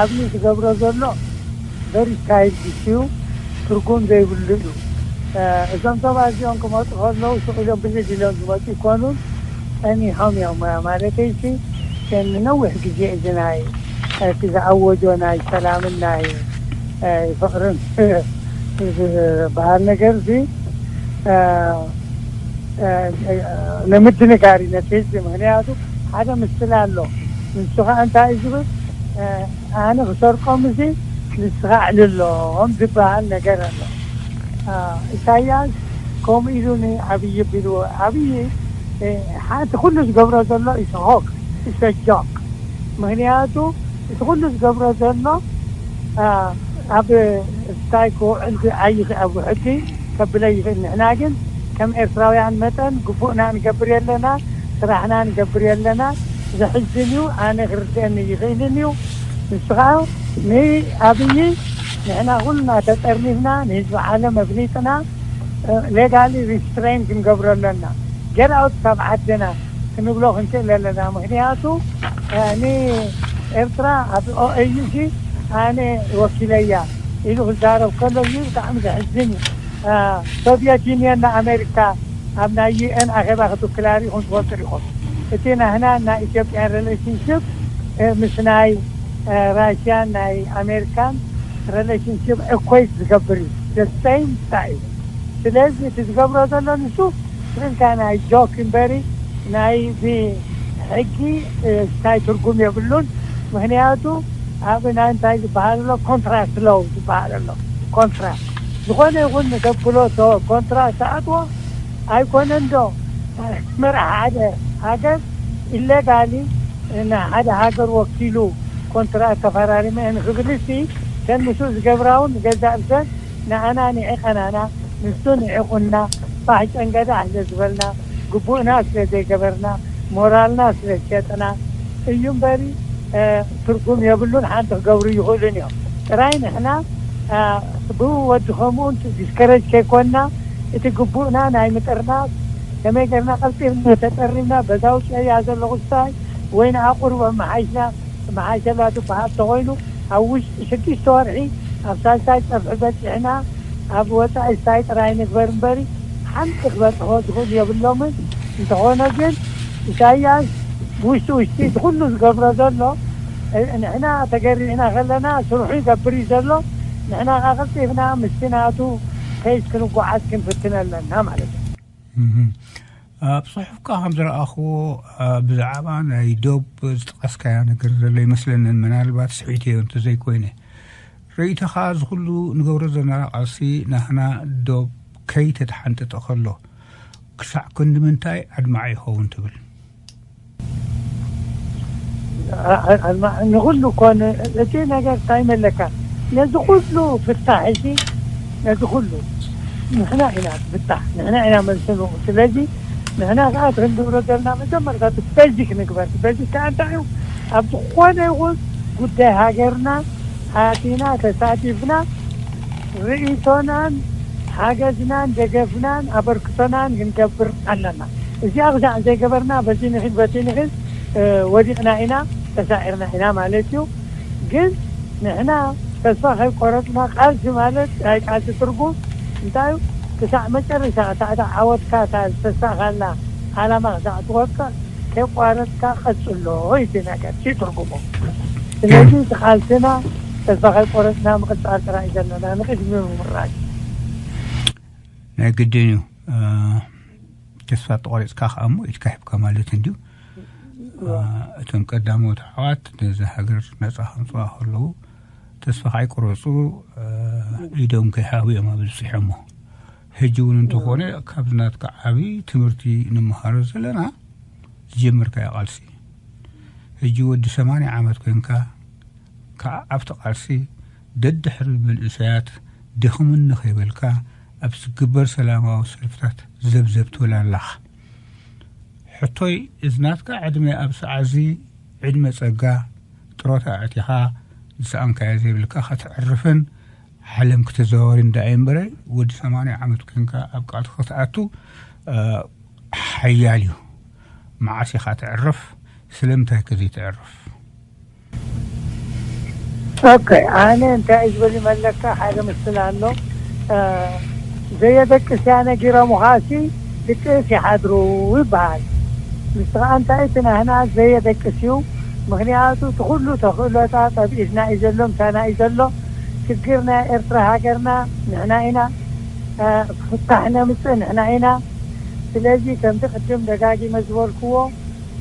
ኣብዚ ዝገብሮ ዘሎ very childish እዩ፣ ትርጉም ዘይብሉ እዩ። እዞም ሰባት እዚኦም ክመፁ ከለዉ ስቕ ኢሎም ብልድ ኢሎም ዝመፁ ይኮኑን ጸኒሖም እዮም ማለተይ ሲ ንነዊሕ ግዜ እዚ ናይ እቲ ዝኣወጆ ናይ ሰላምን ናይ ፍቅርን ዝበሃል ነገር እዚ ንምድንጋር እዩ ነቲ ህዝቢ። ምክንያቱ ሓደ ምስል ኣሎ። ንሱ ከዓ እንታይ እዩ ዝብል? ኣነ ክሰርቆም እዚ ንስኻ ኣዕልሎም ዝበሃል ነገር ኣሎ። ኢሳያስ ከምኡ ኢሉ ንኣብይ ቢልዎ። ኣብይ ሓንቲ ኩሉ ዝገብሮ ዘሎ ኢስሆክ ኢሰጆክ። ምክንያቱ እቲ ኩሉ ዝገብሮ ዘሎ ኣብ እንታይ ክውዕል ኣይኽእል፣ ኣብ ሕጊ ከብለ ይኽእል። ንሕና ግን ከም ኤርትራውያን መጠን ግቡእና ንገብር የለና፣ ስራሕና ንገብር የለና። ዘሕዝን እዩ። ኣነ ክርድአኒ ይኽእልን እዩ። ንሱ ከዓ ንኣብይ ንሕና ኩልና ተጠርኒፍና ንህዝቢ ዓለም ኣፍሊጥና ሌጋሊ ሪስትሬን ክንገብሮ ኣለና። ጌት ኣውት ካብ ዓድና ክንብሎ ክንክእል ኣለና። ምክንያቱ ንኤርትራ ኣብ ኦኤዩ ሲ ኣነ ወኪለያ ኢሉ ክዛረብ ከሎ እዚ ብጣዕሚ ዘሕዝን እዩ። ሶቪየት ዩኒየን ንኣሜሪካ ኣብ ናይ ዩኤን ኣኼባ ክትውክላ ርኢኹም ትፈልጡ ዲኹም? እቲ ናህና ናይ ኢትዮጵያን ሪሌሽንሽፕ ምስ ናይ ራሽያን ናይ ኣሜሪካን ሪሌሽንሽፕ እኮይት ዝገብር እዩ። ሴም ስታይል። ስለዚ እቲ ዝገብሮ ዘሎ ንሱ ስንካ ናይ ጆክ እምበሪ ናይ ብሕጊ እንታይ ትርጉም የብሉን። ምክንያቱ ኣብ ናይ እንታይ ዝበሃል ኣሎ፣ ኮንትራክት ሎው ዝበሃል ኣሎ። ኮንትራክት ዝኾነ ይኹን ንተብሎ ኮንትራክት ተኣትዎ ኣይኮነን ዶ? መራሕ ሓደ ሃገር ኢሌጋሊ ንሓደ ሃገር ወኪሉ ኮንትራክት ተፈራሪመ ንክብል ሲ ተን ምስኡ ዝገብራውን ገዛእ ብሰን ንኣና ንዒቐናና ንሱ ንዒቑና ባሕጨን ገዳሕ ስለ ዝበልና ግቡእና ስለ ዘይገበርና ሞራልና ስለ ዝሸጥና እዩ እምበሪ ትርጉም የብሉን። ሓንቲ ክገብሩ ይኽእሉን እዮም። ጥራይ ንሕና ብወዲ ከምኡን ዲስከረጅ ከይኮንና እቲ ግቡእና ናይ ምጥርናፍ ከመይ ገርና ቀልጢፍና ተጠሪምና በዛ ውፅያ ዘለኹ ስታይ ወይ ንኣቁርብ ኣመሓይሽና መሓሸላ ዝበሃል ተኮይኑ ኣብ ውሽጢ ሽዱሽተ ወርሒ ኣብ ሳልሳይ ፀፍሒ በፂሕና ኣብ ወፃኢ ስታይ ጥራይ ንግበር እምበሪ ሓንቲ ክበፅሖ ዝኽእል የብሎምን። እንተኾነ ግን ኢሳያስ ውሽጢ ውሽጢ እቲ ኩሉ ዝገብሮ ዘሎ ንሕና ተገሪዕና ከለና ስርሑ ይገብር እዩ ዘሎ። ንሕና ካ ቀልጢፍና ምስቲ ናቱ ኬስ ክንጓዓዝ ክንፍትን ኣለና ማለት እዩ። ኣብ ጽሑፍካ ከም ዝረኣኽዎ ብዛዕባ ናይ ዶብ ዝጠቐስካያ ነገር ዘሎ ይመስለንን፣ ምናልባት ስሒተዮ እንተዘይኮይነ። ርእይቶኻ እዚ ኩሉ ንገብሮ ዘለና ቃልሲ ናህና ዶብ ከይተተሓንጠጠ ከሎ ክሳዕ ክንዲ ምንታይ ኣድማዒ ይኸውን ትብል? ንኩሉ እኮ እቲ ነገር እንታይ መለካ ነዚ ኩሉ ፍታሕ እዚ ነዚ ኩሉ ንሕና ኢና ፍታሕ ንሕና ኢና መልስኑ። ስለዚ ንሕና ከዓ ክንገብሮ ዘለና መጀመርታ በዚክ ንግበር። በዚክ ከዓ እንታይ እዩ? ኣብ ዝኾነ ይኹን ጉዳይ ሃገርና ኣቲና ተሳቲፍና ርእይቶናን ሓገዝናን ደገፍናን ኣበርክቶናን ክንገብር ኣለና። እዚኣ ክሳዕ ዘይገበርና በቲ ንኺድ በቲ ንኺድ ወዲቕና ኢና ተሳዒርና ኢና ማለት እዩ። ግን ንሕና ተስፋ ከይቆረፅና ቃልሲ ማለት ናይ ቃልሲ ትርጉም እንታይ እዩ? ክሳዕ መጨረሻ ክሳዕ እታ ዓወትካ እታ ዝተሳእኻላ ዓላማ ክሳዕ ትወቅዕ ከይቋረፅካ ቀፅሎ እዩ እቲ ነገር እቲ ትርጉሙ። ስለዚ እቲ ቃልስና ተስፋ ከይቆረፅና ምቅፃል ጥራይ እዩ ዘለና ንቅድሚ ምምራይ። ናይ ግድን እዩ። ተስፋ ተቆሪፅካ ከዓ እሞ ኢድካ ሂብካ ማለት እንድዩ። እቶም ቀዳሞት ኣሕዋት ነዚ ሃገር ነፃ ከምፅዋ ከለዉ ተስፋ ካይቆረፁ ኢዶም ከይሃቡ እዮም ኣብ ዝበፅሖሞ። ሕጂ እውን እንተኾነ ካብዚ ናትካ ዓብዪ ትምህርቲ ንምሃሮ ዘለና ዝጀመርካዮ ቃልሲ ሕጂ ወዲ ሰማንያ ዓመት ኮይንካ ከዓ ኣብቲ ቃልሲ ደድሕሪ መንእሰያት ደኽምኒ ከይበልካ ኣብ ዝግበር ሰላማዊ ሰልፍታት ዘብዘብ ትብል ኣለኻ። ሕቶይ እዚ ናትካ ዕድመ ኣብ ሰዓዚ ዕድመ ጸጋ ጥሮታ ኣዕቲኻ ዝሰኣንካዮ ዘይብልካ ከተዕርፍን ዓለም ክተዘዋወርን ደኣ እምበረ ወዲ ሰማንያ ዓመት ኮይንካ ኣብ ቃልሲ ክትኣቱ ሓያል እዩ። መዓስ ኢኻ ተዕርፍ? ስለምንታይ ከ ዘይተዕርፍ? ኦኬ ኣነ እንታይ እዩ ዝበል መለካ ሓደ ምስል ኣሎ። ዘየደቅስ እያ ነጊሮምኻሲ ድቅስ ይሓድሩ ይበሃል። ንስኻ እንታይ እቲ ናህና ዘየደቅስ እዩ። ምክንያቱ እቲ ኩሉ ተኽእሎታት ኣብ ኢድና እዩ ዘሎ፣ ምሳና እዩ ዘሎ። ሽግር ናይ ኤርትራ ሃገርና ንሕና ኢና። ፍታሕ ነምፅእ ንሕና ኢና። ስለዚ ከምቲ ቅድም ደጋጊመ ዝበልክዎ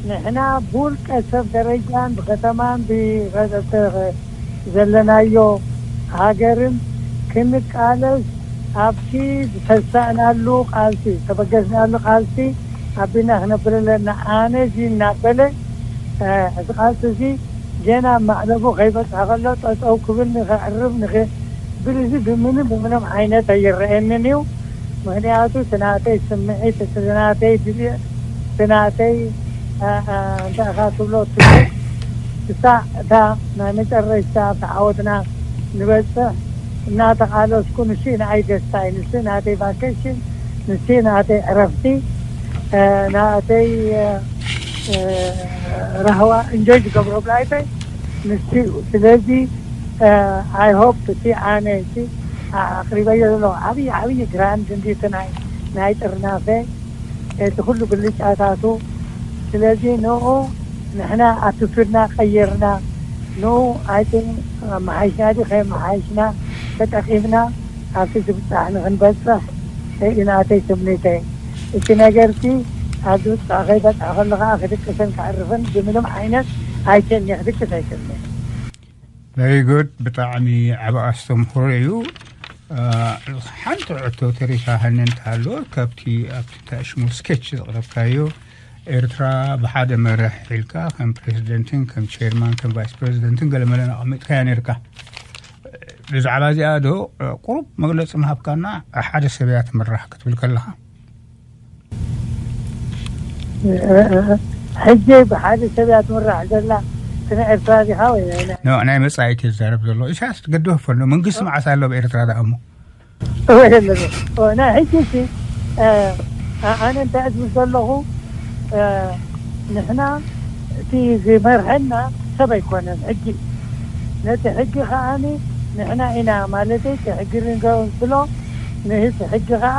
ንሕና ብውልቀ ሰብ ደረጃን ብከተማን ዘለናዮ ሃገርን ክንቃለስ ኣብቲ ዝተሳእናሉ ቃልሲ ዝተበገስናሉ ቃልሲ ኣቢና ክነብር ኣለና። ኣነ እዚ እናበለ እዚ ቃልሲ እዚ ገና ኣብ ማዕለቡ ከይበፅሐ ከሎ ጠጠው ክብል ንኸዕርብ ንብል እዚ ብምንም ብምንም ዓይነት ኣይረአየንን እዩ። ምክንያቱ እቲ ናተይ ስምዒት እቲ ናተይ ድልየት እቲ ናተይ እንታይ ኢኻ ትብሎ ትብል ክሳዕ እታ ናይ መጨረሽታ ኣብቲ ዓወትና ንበፅሕ እናተቃለስኩ ንሱ ንኣይ ደስታ እዩ ንሱ ናተይ ቫኬሽን ንሱ ናተይ ዕረፍቲ ናተይ ራህዋ እንጆይ ዝገብሮ ብላይፈይ ንሱ እዩ። ስለዚ ኣይ ሆፕ እቲ ኣነ እቲ ኣቅሪበዮ ዘለኹ ዓብዪ ዓብዪ ግራንድ እንዲ እቲ ናይ ናይ ጥርናፈ እቲ ኩሉ ብልጫታቱ ስለዚ ንኡ ንሕና ኣትቱድና ቀይርና ንኡ ኣመሓይሽና ዲ ከየመሓይሽና ተጠቂምና ኣብቲ ዝብፃሕ ንክንበፅሕ እዩ ናተይ ትምኒተይ። እቲ ነገርሲ ኣብ ዝብፃሕ ከይበፅሐ ከሎ ከዓ ክድቅስን ከዕርፍን ብምንም ዓይነት ኣይክእልን እየ ክድቅስ ኣይክእልን እየ። Very good ብጣዕሚ ዓብ ኣስተምህሮ እዩ። ሓንቲ ሕቶ ተሪፋ ሃኒ እንተሃለወት ካብቲ ኣብቲ ታሽሙ ስኬች ዘቕረብካዮ ኤርትራ ብሓደ መርሕ ኢልካ ከም ፕሬዚደንትን ከም ቸርማን ከም ቫይስ ፕሬዚደንትን ገለመለን ኣቐሚጥካያ ነርካ። ብዛዕባ እዚኣ ዶ ቁሩብ መግለፂ ምሃብካና ሓደ ሰብ እያ ትምራሕ ክትብል ከለኻ ሕጂ ብሓደ ሰብ እያ ትምራሕ ዘላ ስነ ኤርትራ ዲኻ ወይ ናይ መፃኢት ይዛረብ ዘሎ ኢሳያስ ገደፈ ፈሎ መንግስቲ መዓስ ኣሎ ኣብ ኤርትራ ደኣ እሞ ናይ ሕጂ ሲ ኣነ እንታይ ዝብል ዘለኹ ንሕና እቲ ዝመርሐና ሰብ ኣይኮነን ሕጂ ነቲ ሕጊ ከዓኒ ንሕና ኢና ማለተይ እቲ ሕጊ ንገብሎ ንህቲ ሕጊ ከዓ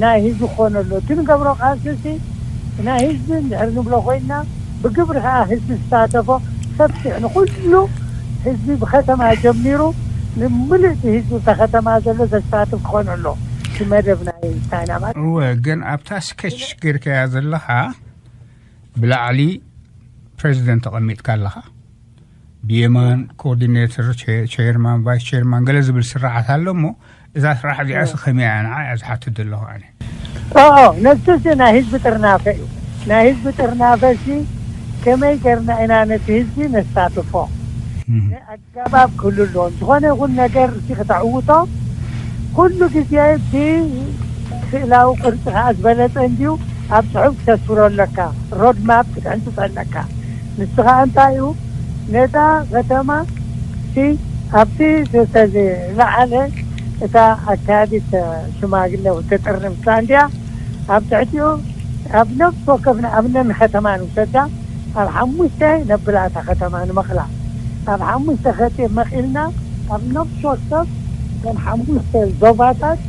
ናይ ህዝቢ ክኾነ ኣሎ እቲ ንገብሮ ቃልሲ ሲ ናይ ህዝቢ እንድሕር ንብሎ ኮይና ብግብሪ ከዓ ህዝቢ ዝሳተፎ ሰፊሕ ንኩሉ ህዝቢ ብከተማ ጀሚሩ ንምልእቲ ህዝቢ እታ ከተማ ዘሎ ዘሳትፍ ክኾነ ኣሎ እቲ መደብ ናይ ቻይና ማለት እወ ግን ኣብታ ስኬች ገይርካያ ዘለኻ ብላዕሊ ፕሬዚደንት ተቐሚጥካ ኣለኻ ብየማን ኮኦርዲኔተር ቸርማን ቫይስ ቸርማን ገለ ዝብል ስራሓት ኣሎ እሞ እዛ ስራሕ እዚኣስ ከመይ እያ ንዓ እያ ዝሓትት ዘለኹ ኣነ ነሱ እዚ ናይ ህዝቢ ጥርናፈ እዩ ናይ ህዝቢ ጥርናፈ ሲ ከመይ ገርና ኢና ነቲ ህዝቢ ነሳትፎ ኣገባብ ክህሉ ኣለዎ ዝኾነ ይኹን ነገር ሲ ክተዕውቶ ኩሉ ግዜ ብስእላዊ ቅርፂ ከዓ ዝበለፀ እንድዩ ኣብ ፅሑፍ ክተስፍሮ ኣለካ ሮድማፕ ክትሕንፅፅ ኣለካ ንሱ ከዓ እንታይ እዩ ነታ ከተማ ሲ ኣብቲ ዝተዝለዓለ እታ ኣካያዲት ሽማግለ ውትጥር ንምስላ እንድያ ኣብ ትሕቲኡ ኣብ ነፍሲ ወከፍ ንኣብነት ንከተማ ንውሰዳ ኣብ ሓሙሽተ ነብላ እታ ከተማ ንመቕላ ኣብ ሓሙሽተ ከጢ መቒልና ኣብ ነፍሲ ወከፍ ከም ሓሙሽተ ዞባታት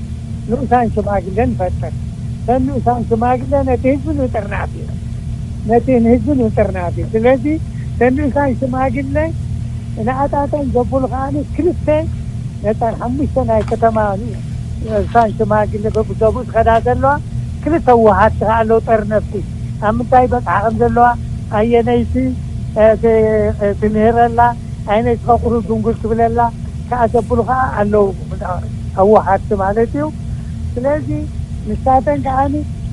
ንኡሳን ሽማግለ ንፈጥር እተን ንኡሳን ሽማግለ ነቲ ህዝቢ ንጥርናፍ እዩ ነቲ ንህዝቢ ንጥርናፍ እዩ ስለዚ እተን ንኡሳን ሽማግለ ንኣታተን ዘብሉ ከዓ ክልተ ነተን ሓሙሽተ ናይ ከተማ ንኡሳን ሽማግለ በብዘብኡ ዝኸዳ ዘለዋ ክልተ ውሃድቲ ከዓ ኣለዉ ጠርነፍቲ ኣብ ምንታይ በፅሓ ከም ዘለዋ ኣየነይቲ ትምህረላ ኣየነይቲ ከቁሩ ድንጉል ትብለላ ከዓ ዘብሉ ከዓ ኣለዉ ኣዋሓድቲ ማለት እዩ ስለዚ ንሳተን ከዓ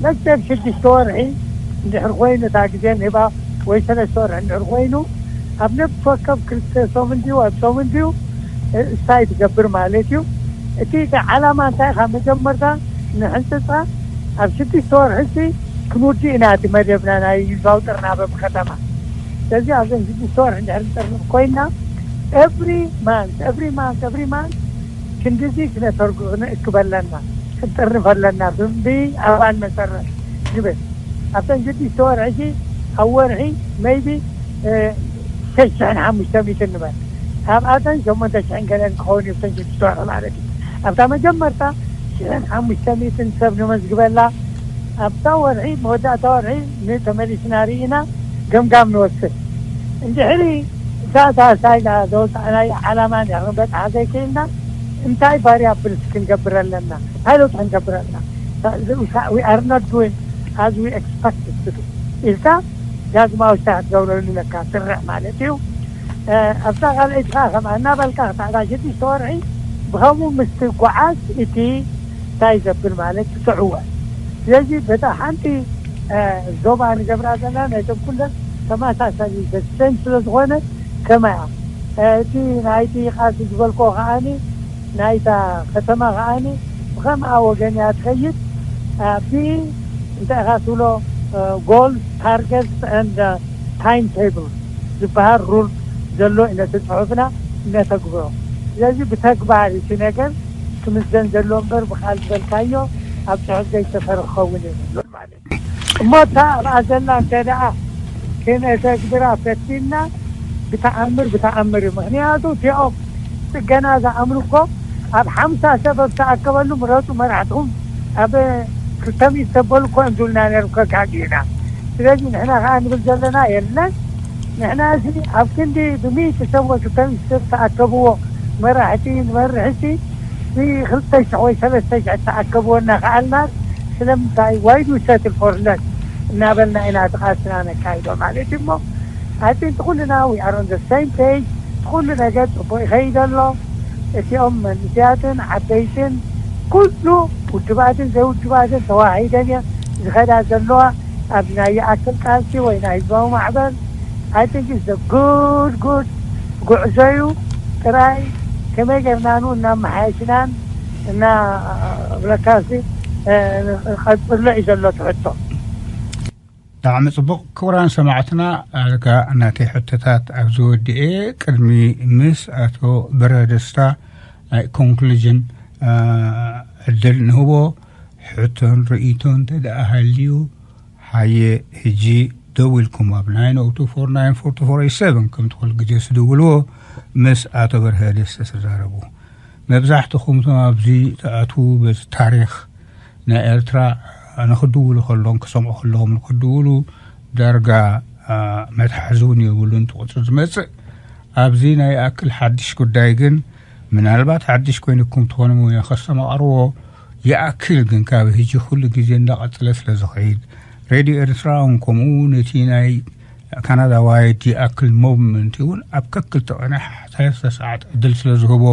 መክተብ ሽዱሽተ ወርሒ እንድሕር ኮይኑ እታ ግዜ ንህባ ወይ ሰለስተ ወርሒ እንድሕር ኮይኑ ኣብ ነብሲ ወከፍ ክልተ ሰሙን ድዩ ኣብ ሰሙን ድዩ እንታይ ትገብር ማለት እዩ እቲ ዓላማ እንታይ ካብ መጀመርታ ንሕንፅፃ ኣብ ሽዱሽተ ወርሒ ክንውድእ ኢና እቲ መደብና ናይ ህዝባዊ ጥርናበ ብከተማ ስለዚ ኣብዘን ሽዱሽተ ወርሒ እንድሕር ንጥርንፍ ኮይና every month every month every month ክንድዚ ክነተርጉ ክንእክብ ኣለና ክንጥርንፍ ኣለና ብኣባል መሰረት ንብል ኣብተን ሽዱሽተ ወርሒ ኣብ ወርሒ maybe ሽሕን ሓሙሽተ ሚእትን ንበል ኣብኣተን ሸሞንተ ሽሕን ገለን ክኸውን እዩ ብተን ሽዱሽተ ወርሒ ማለት እዩ ኣብታ መጀመርታ ሽሕን ሓሙሽተ ሚእትን ሰብ ንመዝግበላ ኣብታ ወርሒ መወዳእታ ወርሒ ንተመሊስና ርኢና ገምጋም ንወስድ እንድሕሪ እዛ ሳሳይና ዘወፃእናዮ ዓላማ እንድሕር ክንበፅሓ ዘይክእልና እንታይ ቫሪያብልስ ክንገብር ኣለና፣ እንታይ ለውጢ ክንገብር ኣለና፣ we are not doing as we expected to do ኢልካ ዳግማዊ ስታይ ክትገብረሉ ኣለካ፣ ስርዕ ማለት እዩ። ኣብዛ ካልኣይቲ ከዓ ከምኣ እናበልካ ክሳዕታ ሽዱሽተ ወርሒ ብኸምኡ ምስ ትጓዓዝ እቲ እንታይ ዘብል ማለት ትስዕወ። ስለዚ በታ ሓንቲ ዞባ ንገብራ ዘለና ናይቶም ኩለን ተመሳሳሊ ዘሰን ስለ ዝኾነ ከመያ እቲ ናይቲ ቃልሲ ዝበልኮ ከዓኒ ናይታ ከተማ ከዓኒ ብኸምኣ ወገን እያ ትኸይድ። ብ እንታይ ኢኻ ትብሎ፣ goals, targets and time table ዝበሃል ሩል ዘሎ እነተ ፅሑፍና እነተግብሮ። ስለዚ ብተግባር እቲ ነገር ክምዘን ዘሎ እምበር ብቃል ዝበልካዮ ኣብ ፅሑፍ ዘይሰፈር ክኸውን የብሉን ማለት እዩ። እሞ እታ ኣብኣ ዘላ እንተ ደኣ ክነተግብራ ፈቲና ብተኣምር ብተኣምር እዩ። ምክንያቱ እቲኦም ፅገና ዝኣምኑ እኮ ኣብ ሓምሳ ሰብ ኣብ ተኣከበሉ ምረፁ መራሕትኹም ኣብ ክልተ ሚእቲ ተበሉ እኮ እዮም ዝብሉና ነይሮም። ከጋጊና። ስለዚ ንሕና ከዓ ንብል ዘለና የለን። ንሕና እዚ ኣብ ክንዲ ብሚእቲ ሰብ ወይ ክልተ ሚእቲ ሰብ ተኣከብዎ መራሕቲ ንመርሕ እዚ ብክልተ ሽሕ ወይ ሰለስተ ሽሕ ተኣከብዎ እናኸኣልና ስለምንታይ why do settle for less እናበልና ኢና እቲ ቃልስና ነካይዶ ማለት እዩ። እሞ ኣይ ቲንክ ኩልና we are on the same page። ኩሉ ነገር ፅቡቅ ይኸይድ ኣሎ። እቲኦም መንእስያትን ዓበይትን ኩሉ ውድባትን ዘይውድባትን ተዋሂደን እየ ዝኸዳ ዘለዋ ኣብ ናይ ይኣክል ቃልሲ ወይ ናይ ህዝባዊ ማዕበል። I think it's a good good ጉዕዞ እዩ። ጥራይ ከመይ ጌርና ኑ እናመሓየሽናን እና ብለካሲ ቀፅሎ እዩ ዘሎ ትሕቶ። ብጣዕሚ ጽቡቕ። ክቡራን ሰማዕትና፣ ኣልካ ናተይ ሕቶታት ኣብዚ ወዲኤ፣ ቅድሚ ምስ ኣቶ በርሀ ደስታ ናይ ኮንክሉዥን ዕድል ንህቦ። ሕቶን ርእይቶን እንተ ደኣ ሃልዩ፣ ሓየ፣ ሕጂ ደው ኢልኩም ኣብ nine oh two four nine four two four eight seven ከምቲ ኩሉ ግዜ ትድውልዎ፣ ምስ ኣቶ በርሀ ደስታ ተዛረቡ። መብዛሕትኹም እቶም ኣብዚ ትኣትዉ፣ በዚ ታሪኽ ናይ ኤርትራ ንኽድውሉ ከለኹም፣ ክሰምዑ ከለኹም ንኽድውሉ ዳርጋ መትሓዚ እውን የብሉን እቲ ቁፅሪ ዝመፅእ። ኣብዚ ናይ ይኣክል ሓድሽ ጉዳይ ግን፣ ምናልባት ሓድሽ ኮይኑኩም ትኾኑ ወይ ከስተማቕርዎ ይኣክል፣ ግን ካብ ሕጂ ኩሉ ግዜ እንዳቐፀለ ስለ ዝኸይድ፣ ሬድዮ ኤርትራ እውን ከምኡ ነቲ ናይ ካናዳ ዋይድ ይኣክል ሞቭመንት እውን ኣብ ከክልተ ቀነ ሰለስተ ሰዓት ዕድል ስለ ዝህቦ፣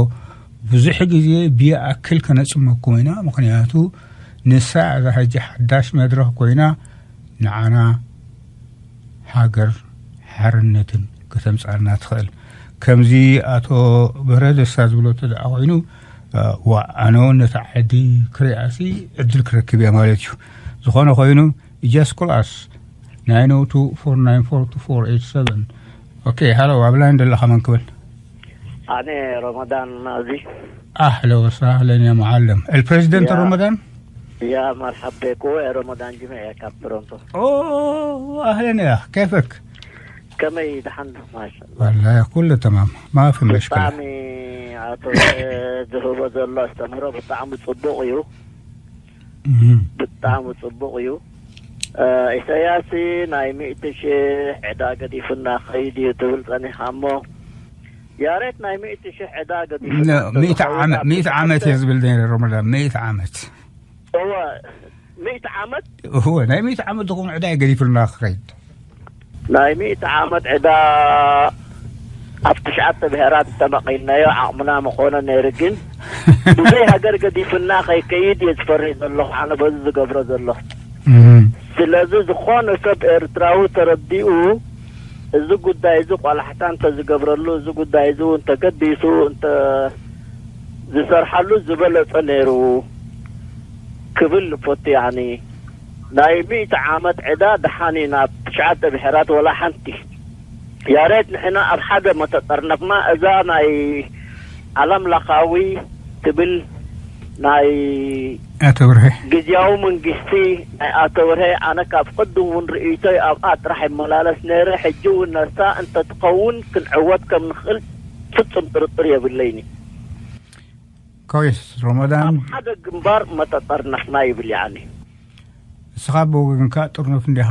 ብዙሕ ግዜ ብይኣክል ከነጽመኩም ኢና። ምኽንያቱ ንሳ እዛ ሕጂ ሓዳሽ መድረኽ ኮይና ንዓና ሃገር ሓርነትን ከተምጻልና ትኽእል። ከምዚ ኣቶ በረደሳ ዝብሎ ተደኣ ኮይኑ፣ ዋ፣ ኣነ እውን ነታ ዓዲ ክሪኣሲ ዕድል ክረክብ እየ ማለት እዩ። ዝኾነ ኮይኑ፣ just call us nine oh two four nine four two four eight seven. Okay, hello, ኣብ ላይን ዘለኻ መን ክብል? ኣነ ረመዳን ናዚ። ኣህለ ወሳህለን ያ መዓለም። البريزيدنت يا رمضان؟ يا مرحبا بك، رمضان جميع كاب تورونتو. اوه، اهلا يا اخ، كيفك؟ كما يدحن ما شاء الله. والله كله تمام، ما في مشكله. ብጣዕሚ ኣቶ ዝህቦ ዘሎ ኣስተምህሮ ብጣዕሚ ጽቡቕ እዩ። እም። ብጣዕሚ ጽቡቕ እዩ። እ፣ ኢሳያስ ናይ ሚእቲ ሽሕ ዕዳ ገዲፉና ኸይድ እዩ ትብል ጸኒኻ እሞ፣ ያሬት ናይ ሚእቲ ሽሕ ዕዳ ገዲፉና ነ- ሚእቲ ዓመት ሚእቲ ዓመት እየ ዝብል ነይረ። ረመዳን፣ ሚእቲ ዓመት። እወ፣ ሚእቲ ዓመት። እወ፣ ናይ ሚእቲ ዓመት ዝኾነ ዕዳ እዩ ገዲፉልና ክኸይድ። ናይ ሚእቲ ዓመት ዕዳ ኣብ ትሽዓተ ብሄራት እንተመቒልናዮ ዓቕምና መኾነ ነይሩ። ግን ብዘይ ሃገር ገዲፍና ከይከይድ እየ ዝፈርህ ዘለኹ፣ ኣነ በዚ ዝገብሮ ዘለኹ። እም። ስለዚ ዝኾነ ሰብ ኤርትራዊ ተረዲኡ፣ እዚ ጉዳይ እዚ ቆላሕታ እንተዝገብረሉ፣ እዚ ጉዳይ እዚ እውን ተገዲሱ እንተ ዝሰርሓሉ ዝበለጸ ነይሩ ክብል ንፈቱ። ያኒ ናይ ሚእቲ ዓመት ዕዳ ደሓን እዩ ናብ ትሽዓተ ብሕራት ወላ ሓንቲ። ያሬድ፣ ንሕና ኣብ ሓደ መተጠርነፍና፣ እዛ ናይ ዓለም ለኻዊ ትብል ናይ ኣቶ ብርሄ። ግዝያዊ መንግስቲ ናይ ኣቶ ብርሄ፣ ኣነ ካብ ቅድም እውን ርእይቶይ ኣብኣ ጥራሕ ይመላለስ ነይረ። ሕጂ እውን ነሳ እንተትኸውን ክንዕወት ከም ንኽእል ፍጹም ጥርጥር የብለይኒ። ኮይስ፣ ረመዳን። ኣብ ሓደ ግንባር መተጠርነፍና ይብል ያኒ። እስኻ ብወገንካ ጥርኑፍ እንዲኻ?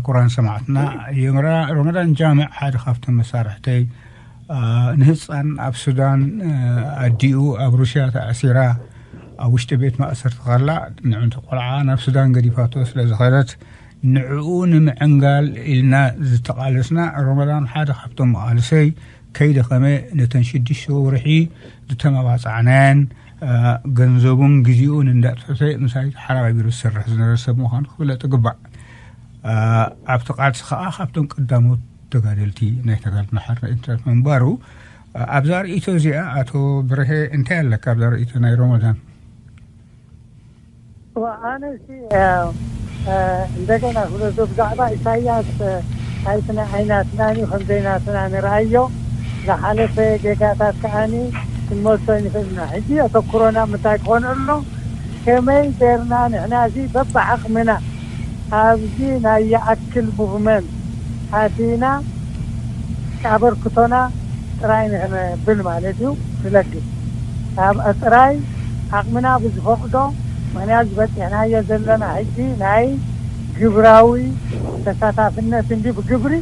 ኩራን ሰማዕትና። የምራ ረመዳን ጃምዕ ሓደ ካብቶም መሳርሕተይ ንህፃን ኣብ ሱዳን ኣዲኡ ኣብ ሩሽያ ተኣሲራ ኣብ ውሽጢ ቤት ማእሰርቲ ከላ፣ ንዕንቲ ቆልዓ ናብ ሱዳን ገዲፋቶ ስለ ዝኸደት፣ ንዕኡ ንምዕንጋል ኢልና ዝተቓለስና፣ ሮመዳን ሓደ ካብቶም መቓልሰይ ከይደኸመ ነተን ሽዱሽተ ወርሒ ዝተመባፃዕናየን፣ ገንዘቡን ግዜኡን እንዳጥፈተ ምሳይ ተሓባቢሩ ዝሰርሕ ዝነበረ ሰብ ምዃኑ ክፍለጥ ይግባእ። ኣብቲ ቃልሲ ከዓ ካብቶም ቀዳሞት ተጋደልቲ ናይ ተጋድሎ ሓርነት ኤርትራ ምንባሩ፣ ኣብዛ ርእይቶ እዚኣ ኣቶ ብርሄ እንታይ ኣለካ ኣብዛ ርእይቶ ናይ ሮመዳን? ኣነሲ እንደገና ክብለቶ ብዛዕባ ኢሳያስ ኣይትና ኣይናትናን እዩ ከምዘይናትና ንርኣዮ። ዝሓለፈ ጌጋታት ከዓኒ ክንመልሶ ይንኽእል ኢና። ሕጂ ኣተኩሮና ምንታይ ክኾን ኣሎ? ከመይ ጌርና ንሕና እዚ በብዓቕምና ኣብዚ ናይ ይኣክል ሙቭመንት ኣቲና ኣበርክቶና ጥራይ ንኽነብል ማለት እዩ። ንለግስ ኣብ ጥራይ ዓቕምና ብዝፈቕዶ፣ ምኽንያት ዝበፂሕናዮ ዘለና ሕጂ ናይ ግብራዊ ተሳታፍነት እንዲ ብግብሪ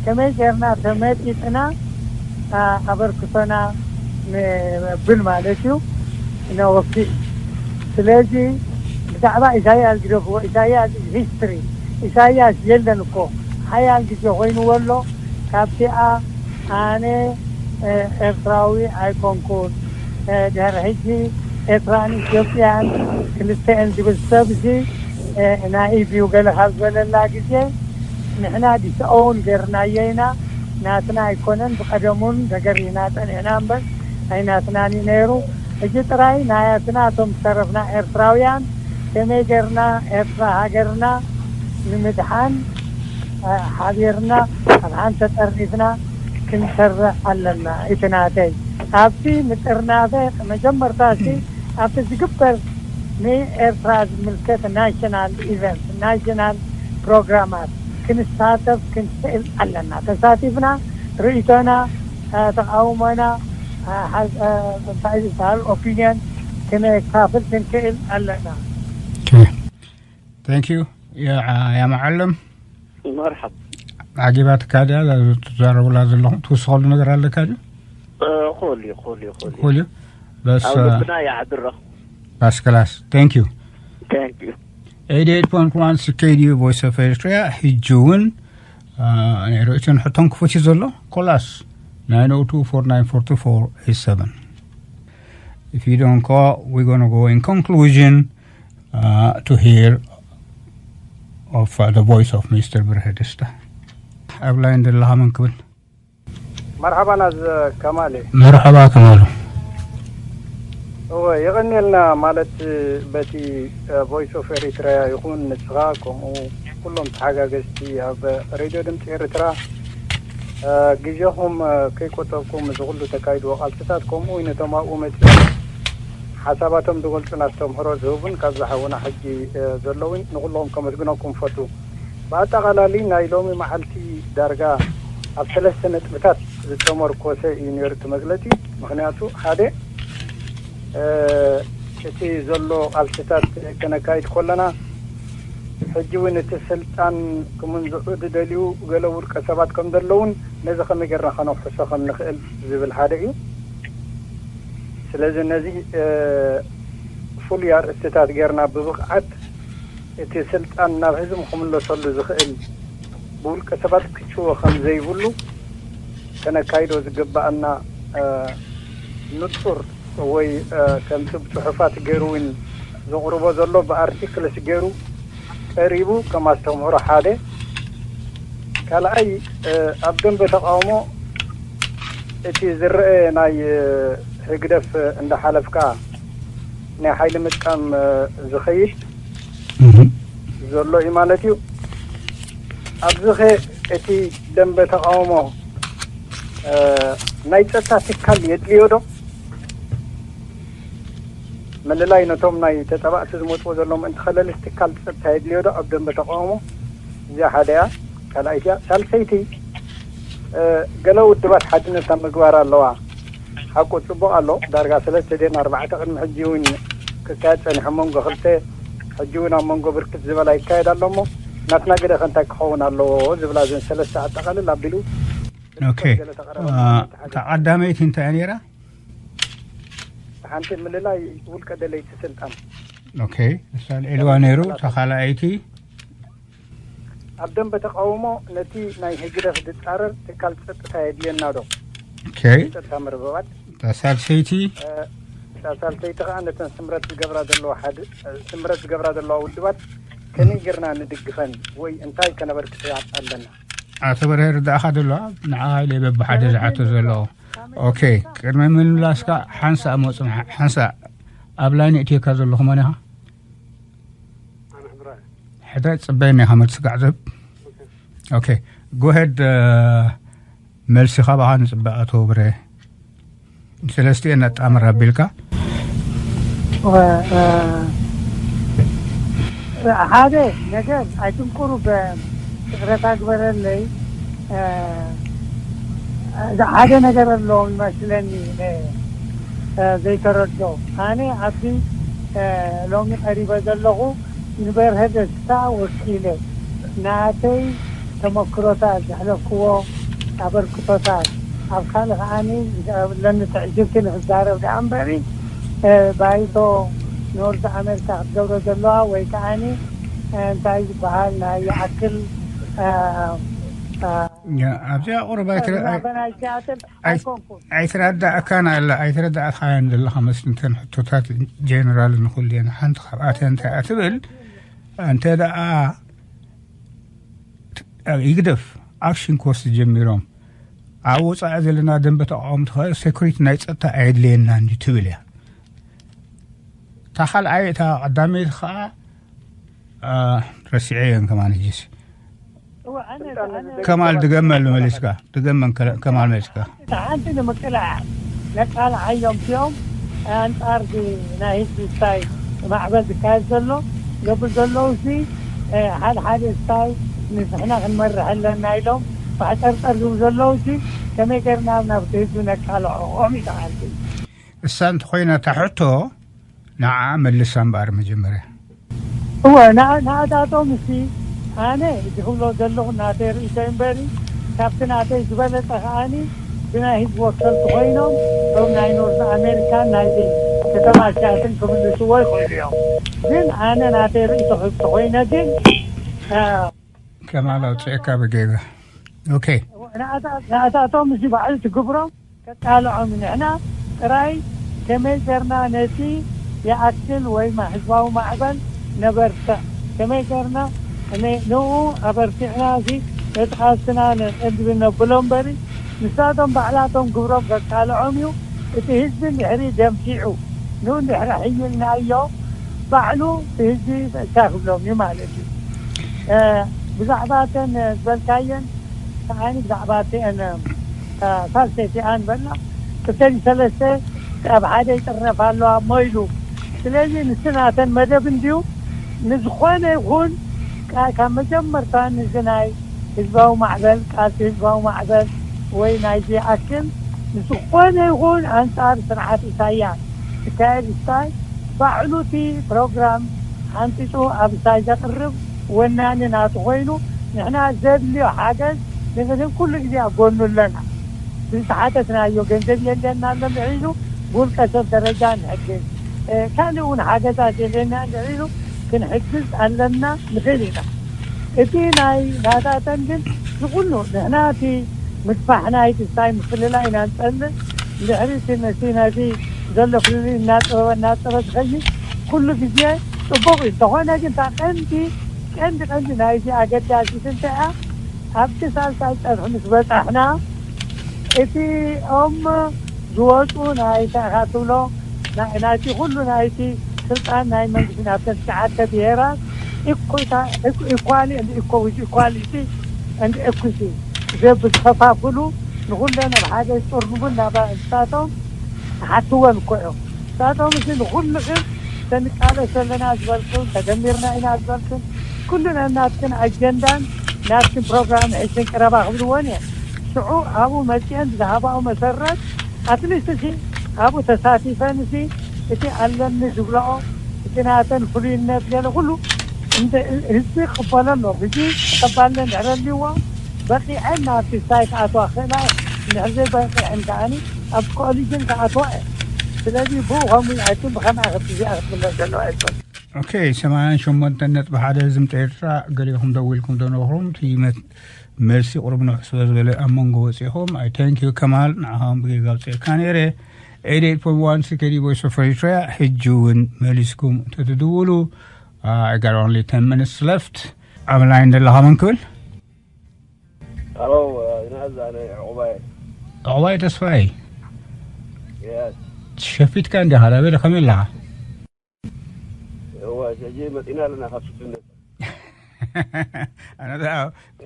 ከመይ ጌርና ተመጢጥና ኣበርክቶና ንብል ማለት እዩ። ነወፊ ስለዚ ብዛዕባ ኢሳያስ ግደፍዎ። ኢሳያስ ሂስትሪ። ኢሳያስ የለን እኮ ሓያል ግዜ ኮይንዎ ኣሎ። ካብቲኣ ኣነ ኤርትራዊ ኣይኮንኩን፣ ድሕሪ ሕጂ ኤርትራን ኢትዮጵያን ክልተኤን ዝብል ሰብ እዚ ናኢቭ እዩ ገለ ካብ ዝበለላ ግዜ ንሕና ዲስኦውን ገርናዮ ኢና። ናትና ኣይኮነን፣ ብቐደሙን ተገሪህና ጸኒሕና እምበር ኣይናትናን እዩ ነይሩ። ሕጂ ጥራይ ናያትና እቶም ዝተረፍና ኤርትራውያን ከመይ ገርና ኤርትራ ሃገርና ንምድሓን ሓቢርና ኣብ ሓንቲ ተጠርኒፍና ክንሰርሕ ኣለና። እቲ ናተይ ኣብቲ ምጥርናፈ መጀመርታ ሲ ኣብቲ ዝግበር ንኤርትራ ዝምልከት ናሽናል ኢቨንት ናሽናል ፕሮግራማት ክንሳተፍ ክንክእል ኣለና። ተሳቲፍና ርእይቶና፣ ተቃውሞና፣ እንታይ ዝበሃል ኦፒንዮን ክነካፍል ክንክእል ኣለና። Thank you. ያ መዓለም መርሓብ ዓጊባትካ ድያ ትዛረቡላ ዘለኹም? ትውስኸሉ ነገር ኣለካ ድዩ? ኩል እዩ ኩል እዩ ኩል እዩ ኩል እዩ በስ ኣብ ልብና ይሓድሮ ባስ ክላስ thank you thank you eighty-eight point one C K D U Voice of Eritrea ሕጂ እውን ናይ ርእይቶን ሕቶን ክፈትዩ ዘሎ ኮላስ nine oh two four nine four two four eight seven If you don't call, we're going to go in conclusion uh, to hear of uh, the voice of Mister ብርሀ ደስታ ኣብ ላይን ዘለኻ መን ክብል መርሓባ ናዝ ከማል መርሓባ ከማሉ እወ የቐንየልና ማለት በቲ ቮይስ ኦፍ ኤሪትሪያ ይኹን ንስኻ ከምኡ ኩሎም ተሓጋገዝቲ ኣብ ሬድዮ ድምፂ ኤርትራ ግዜኹም ከይቆጠብኩም እዚ ኩሉ ተካይድዎ ቃልስታት ከምኡ እውን ነቶም ኣብኡ መፅኦም ሓሳባቶም ዝገልፁን ኣስተምህሮ ዝህቡን ካብ ዝሓውና ሕጂ ዘለውን ንኩሎም ከመስግነኩም ፈቱ ብኣጠቓላሊ ናይ ሎሚ መዓልቲ ዳርጋ ኣብ ሰለስተ ነጥብታት ዝተመርኮሰ እዩ ነይሩ እቲ መግለፂ ምክንያቱ ሓደ እቲ ዘሎ ቃልስታት ከነካይድ ከለና ሕጂ እውን እቲ ስልጣን ክምንዝዑ ዝደልዩ ገለ ውልቀ ሰባት ከም ዘለውን ነዚ ከመይ ጌርና ከነውሕሶ ከም ንኽእል ዝብል ሓደ እዩ ስለዚ ነዚ ፍሉይ ኣርእስትታት ጌርና ብብቕዓት እቲ ስልጣን ናብ ህዝቢ ክምለሰሉ ዝኽእል ብውልቀ ሰባት ክጭወ ከም ዘይብሉ ከነካይዶ ዝግባኣና ንጹር ወይ ከምቲ ብጽሑፋት ገይሩ እውን ዘቕርቦ ዘሎ ብኣርቲክልስ ገይሩ ቀሪቡ ከም ኣስተምህሮ ሓደ ካልኣይ ኣብ ደንበ ተቃውሞ እቲ ዝረአ ናይ ህግደፍ እንዳሓለፍካ ናይ ሓይሊ ምጥቃም ዝኸይድ ዘሎ እዩ ማለት እዩ። ኣብዚ ኸ እቲ ደንበ ተቃውሞ ናይ ፀጥታ ትካል የድልዮ ዶ? ምልላይ ነቶም ናይ ተፀባእቲ ዝመፅዎ ዘሎ ምእንቲ ከለልቲ ትካል ፀጥታ የድልዮ ዶ ኣብ ደንበ ተቃውሞ? እዚኣ ሓደ እያ። ካልኣይቲ እያ። ሳልሰይቲ ገለ ውድባት ሓድነት ኣብ ምግባር ኣለዋ። ሓቁ ፅቡቕ ኣሎ። ዳርጋ ሰለስተ ድን ኣርባዕተ ቅድሚ ሕጂ እውን ክካየድ ፀኒሑ ኣብ መንጎ ክልተ ሕጂ እውን ኣብ መንጎ ብርክት ዝበላ ይካየድ ኣሎ እሞ ናትና ግደ ከ እንታይ ክኸውን ኣለዎ ዝብላ እዘን ሰለስተ ኣጠቓልል ኣቢሉ ኦኬ። ገለ ተቐረበ አ፣ ማለት ሓደ እታ ቀዳመይቲ እንታይ እያ ነይራ? ሓንቲ ምልላይ ውልቀ ደለይቲ ስልጣን። ኦኬ። እሳ ልዒልዋ ነይሩ። እታ ካልኣይቲ? ኣብ ደንበ ተቃውሞ ነቲ ናይ ህግደፍ ዝጻረር ትካል ጸጥታ የድልየና ዶ? ኦኬ። ጸጥታ መርበባት። እታ ሳልሰይቲ? እ፣ እታ ሳልሰይቲ ከኣ ነተን ስምረት ዝገብራ ዘለዋ ሓደ፣ ስምረት ዝገብራ ዘለዋ ውድባት ከመይ ጌርና ንድግፈን ወይ እንታይ ከነበርክት ኣለና? ኣቶ በርሄ ርዳእኻ ደሎ ንዓ ኢለ በብሓደ ዝሓቶ ዘሎ። ኦኬ፣ ቅድሚ ምምላስካ ሓንሳእ መጽ-፣ ሓንሳእ ኣብ ላይን እትየካ ዘለኹ መን ኢኻ? ሕደ ጽበየኒ ኢኻ መልሲ ጋዕዘብ። ኦኬ፣ ጎሄድ፣ መልሲ ካባኻ ንጽበ ኣቶ ብረ። ሰለስቲኤን ኣጣምር ኣቢልካ። እ፣ እ፣ ሓደ ነገር ኣይትንቁሩ፣ በ-፣ ይቕረታ ግበረለይ። እ፣ ሓደ ነገር ኣለዎም ይመስለኒ፣ እ፣ ዘይተረድኦ። ኣነ ኣብዚ፣ እ፣ ሎሚ ቀሪበ ዘለኹ ንበርሀ ደስታ ወኪለ ናተይ ተመክሮታት ዘሕለፍክዎ ኣበርክቶታት፣ ኣብ ካልእ ከዓኒ ኣለኒ ትዕዝብቲ ንክዛረብ ደኣ እምበሪ፣ እ፣ ባይቶ ኖርዝ ኣሜሪካ ክትገብሮ ዘለዋ ወይ ከዓኒ፣ እ፣ እንታይ ዝበሃል ናይ ይኣክል፣ እ፣ እ፣ ያ፣ ኣብዚኣ ቁሩብ ኣይትረ-፣ ኣይ-፣ ናበናይ ሲያትል ኣይ-፣ ኣይኮንኩን። ኣይትረዳእካን ኣላ፣ ኣይትረዳእካያን ዘለኻ መስሊ። እንተን ሕቶታት ጀነራል ንኹሉ እየን። ሓንቲ ካብኣተን እንታይ እያ ትብል? እንተ ደኣ ይግደፍ፣ ኣብ ሽንኮስ ጀሚሮም ኣብ ወጻኢ ዘለና ደንበ ተቃወምቲ ከ ሴኩሪቲ ናይ ጸጥታ ኣየድልየናን እዩ ትብል እያ። እታ ካልኣይ፣ እታ ቀዳመይቲ ከኣ፣ አ፣ ረሲዐ እየን ከማን ሕጂስ። እወ፣ ኣነ፣ ኣነ ከማል ድገመሉ መሊስካ፣ ድገመን ከ-፣ ከማል መሊስካ። ሓንቲ ንምቅላዕ ነቃልዓዮም እዮም። ኣንጻር እዚ ናይ ህዝቢ ስታይ ማዕበል ዝካየድ ዘሎ ዘብል ዘለዉ ሲ፣ እ፣ ሓደ ሓደ ስታይ ንስሕና ክንመርሕ ኣለና ኢሎም ማሕጠርጠር ዝብሉ ዘለዉ ሲ፣ ከመይ ገርና ናብቲ ህዝቢ ነቃልዖም እዩ ተቓልቲ። እሳ እንተኾይና እታ ሕቶ ንዓ መልሳ እምበኣር መጀመርያ። እወ፣ ንዓ-፣ ንዓታቶም እሲ ኣነ እዚ ክብሎ ዘለኹ ናተይ ርእይቶ እምበሪ፣ ካብቲ ናተይ ዝበለጸ ከኣኒ ብናይ ህዝቢ ወከልቲ ኮይኖም፣ እቶም ናይ ኖርዝ ኣሜሪካን ናይዚ ከተማ ሲያትል ክምልስዎ ይኽእሉ እዮም። ግን ኣነ ናተይ ርእይቶ ክብ ተኾይነ ግን፣ እ፣ ከማል ኣውፅኤካ ብጌጋ። ኦኬ። ንዓታ-፣ ንዓታቶም እዚ ባዕሉ ትግብሮም ከቃልዖም እዩ። ንሕና ጥራይ ከመይ ጌርና ነቲ ይኣክል ወይ ማ-፣ ህዝባዊ ማዕበል ነበርትዕ፣ ከመይ ጌርና ነ-፣ ንኡ ኣበርቲዕና እዚ ነቲ ቃልስና ነቐድም ነብሎ እምበሪ፣ ንሳቶም ባዕላቶም ግብሮም ከቃልዖም እዩ። እቲ ህዝቢ እንድሕሪ ደንፊዑ፣ ንኡ እንድሕሪ ሕይልናዮ፣ ባዕሉ እቲ ህዝቢ በቃ ክብሎም እዩ ማለት እዩ። እ፣ ብዛዕባ እተን ዝበልካየን፣ ከዓኒ ብዛዕባ እተን፣ እ፣ ሳልሰይቲኣን በላ፣ እተን ሰለስተ ኣብ ሓደ ይጥርነፋ ኣለዋ እሞ ኢሉ። ስለዚ ንስናተን መደብ እንድዩ፣ ንዝኾነ ይኹን ካ-፣ ካብ መጀመርታ ንዚ ናይ ህዝባዊ ማዕበል፣ ቃልሲ ህዝባዊ ማዕበል ወይ ናይዚ ይኣክል ንዝኾነ ይኹን ኣንጻር ስርዓት ኢሳያስ ዝካየድ ስታይ ባዕሉ እቲ ፕሮግራም ሓንጺጹ ኣብ ስታይ ዘቕርብ ወናኒ ናቱ ኮይኑ ንሕና ዘድልዮ ሓገዝ ንብህን ኩሉ ግዜ ኣብ ጎኑ ኣለና። ብዝተሓተትናዮ ገንዘብ የለና ኣሎ ምሒዙ ብውልቀ ሰብ ደረጃ ንሕግዝ። እ፣ ካልእ እውን ሓገዛት የለና እንድዒ ኢሉ ክንሕግዝ ኣለና ንኽእል ኢና። እቲ ናይ ናታተን ግን ንኹሉ ንሕና እቲ ምድፋሕ ናይቲ ስታይ ምፍልላይ ኢና ንጸልእ። እንድሕሪ እቲ ነቲ ነዚ ዘሎ ፍልልይ እናጸበበ እናጸበ ዝኸይድ ኩሉ ግዜ ጽቡቕ እዩ። እንተኾነ ግን እታ ቀንዲ፣ ቀንዲ፣ ቀንዲ ናይዚ ኣገዳሲት እንታይ እያ? ኣብቲ ሳልሳይ ጸፍሒ ምስ በጻሕና እቲኦም ዝወጹ ናይ እንታይ ኢኻ ትብሎ ናይ ናይቲ ኩሉ ናይቲ ስልጣን ናይ መንግስቲ ናብተን ትሽዓተ ብሄራት ኢኮታ-፣ ኢኳ-፣ ኢኳሊ ኤንድ ኢኮ ዊዝ ኢኳሊቲ ኤንድ ኤኩቲ ዘብል ዝኸፋፍሉ ንኹለን ኣብ ሓደ ዝጥርንቡን ናብ እንስሳቶም ተሓትወን እኮ እዮም። ንሳቶም እዚ ንኹልኽን ተንቃለስ ዘለና ዝበልክን ተደሚርና ኢና ዝበልክን ኩሉ ነናትክን ኣጀንዳን ናትክን ፕሮግራም ሒዝክን ቅረባ ክብልወን እየን። ሽዑ ኣብኡ መጺአን ብዝሃባኡ መሰረት ኣትሊስት እዚ ኣብኡ ተሳቲፈን እዚ እቲ ኣለኒ ዝብለኦ እቲ ናተን ፍሉይነት ገለ ኩሉ እንደ ህዝቢ ክቕበሎ ኣሎ። ሕጂ ተቐባልነት እንድሕር ኣልዎ በቂዐን ናብቲ ስታይ ክኣትዋ ክእላ እየ። እንድሕር ዘይበቂዐን ከኣኒ ኣብ ኮሊጅን ክኣትዋ እየ። ስለዚ ብኡ ከምኡ ኣይቱን ብኸምኣ ክትዚኣ ክትምለስ ዘለዋ ኣይኮን። ኦኬ፣ ሰማንያን ሸሞንተን ነጥቢ ሓደ ዝምጠ ኤርትራ ገሊኹም ደዊልኩም ተነግሩም ትይመት መልሲ ቁሩብ ንውሕ ስለ ዝበለ ኣብ መንጎ ወፂኹም። ኣይ ታንክ ዩ ከማል፣ ንዓኻውን ብጌጋ ኣውፅኤካ ነይረ። ኤይት ኤይት ፖይንት ዋን ሲኬዲ ቮይስ ኦፍ ኤሪትሪያ። ሕጂ እውን መሊስኩም እንተትድውሉ። I got only ten minutes left. ኣብ ላይን ዘለኻ መን ክብል? Hello, uh, Nazane Obay. ዕቑባይ ተስፋይ፣ Yes. ሸፊትካ እንዲኻ? ዳበለ ከመይ ኣለኻ? እወ፣ ሕጂ መፂና ኣለና ካብ ስድነት። ኣነ ደኣ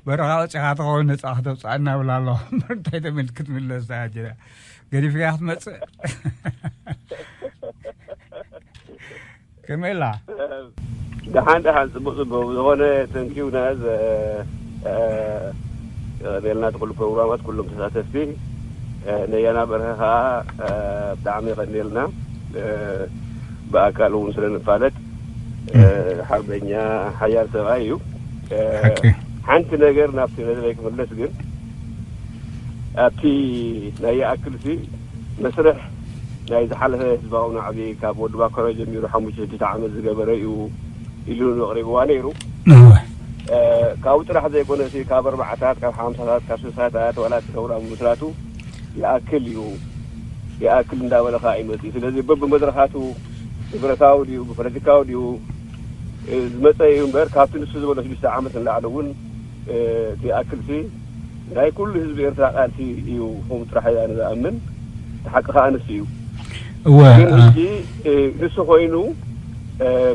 በረኻ ወፂኻ ትኸውን ነፃ ክተውፅኣና ብላ ኣለኹ። እንታይ ተመል ክትምለስ ዳ ጅራ ገዲፍካ ክትመፅእ? ከመይ ኣላ? ደሓን ደሓን፣ ፅቡቅ ፅቡቅ። ዝኾነ ተንኪዩ ነዚ ቀኒልና እቲ ኩሉ ፕሮግራማት ኩሎም ተሳተፍቲ፣ ነያና በርሀ ከዓ ብጣዕሚ የቐኒልና። ብኣካል እውን ስለ ንፋለጥ ሓርበኛ ሓያል ሰብኣይ እዩ። ሓንቲ ነገር ናብቲ መደበይ ክምለስ ግን ኣብቲ ናይ ይኣክል ሲ መስርሕ ናይ ዝሓለፈ ህዝባዊ ናዕቢ ካብ ወዲ ባኮረ ጀሚሩ ሓሙሽተ ሽዱሽተ ዓመት ዝገበረ እዩ ኢሉ ኣቕሪብዋ ነይሩ። ካብኡ ጥራሕ ዘይኮነ ሲ ካብ ኣርባዓታት ካብ ሓምሳታት ካብ ስሳታት ዋላ እቲ ሰውራ ምምስራቱ ይኣክል እዩ ይኣክል እንዳበለ ከዓ ይመፅእ። ስለዚ በብመድረኻቱ ንብረታዊ ድዩ ብፖለቲካዊ ድዩ ዝመፀ እዩ እምበር ካብቲ ንሱ ዝበሎ ሽዱሽተ ዓመት ንላዕሊ እውን እቲ ይኣክል ሲ ናይ ኩሉ ህዝቢ ኤርትራ ቃልሲ እዩ። ከምኡ ጥራሕ እያ ንዝኣምን። እቲ ሓቂ ከዓ ንሱ እዩ። እወ ግን ሕጂ ንሱ ኮይኑ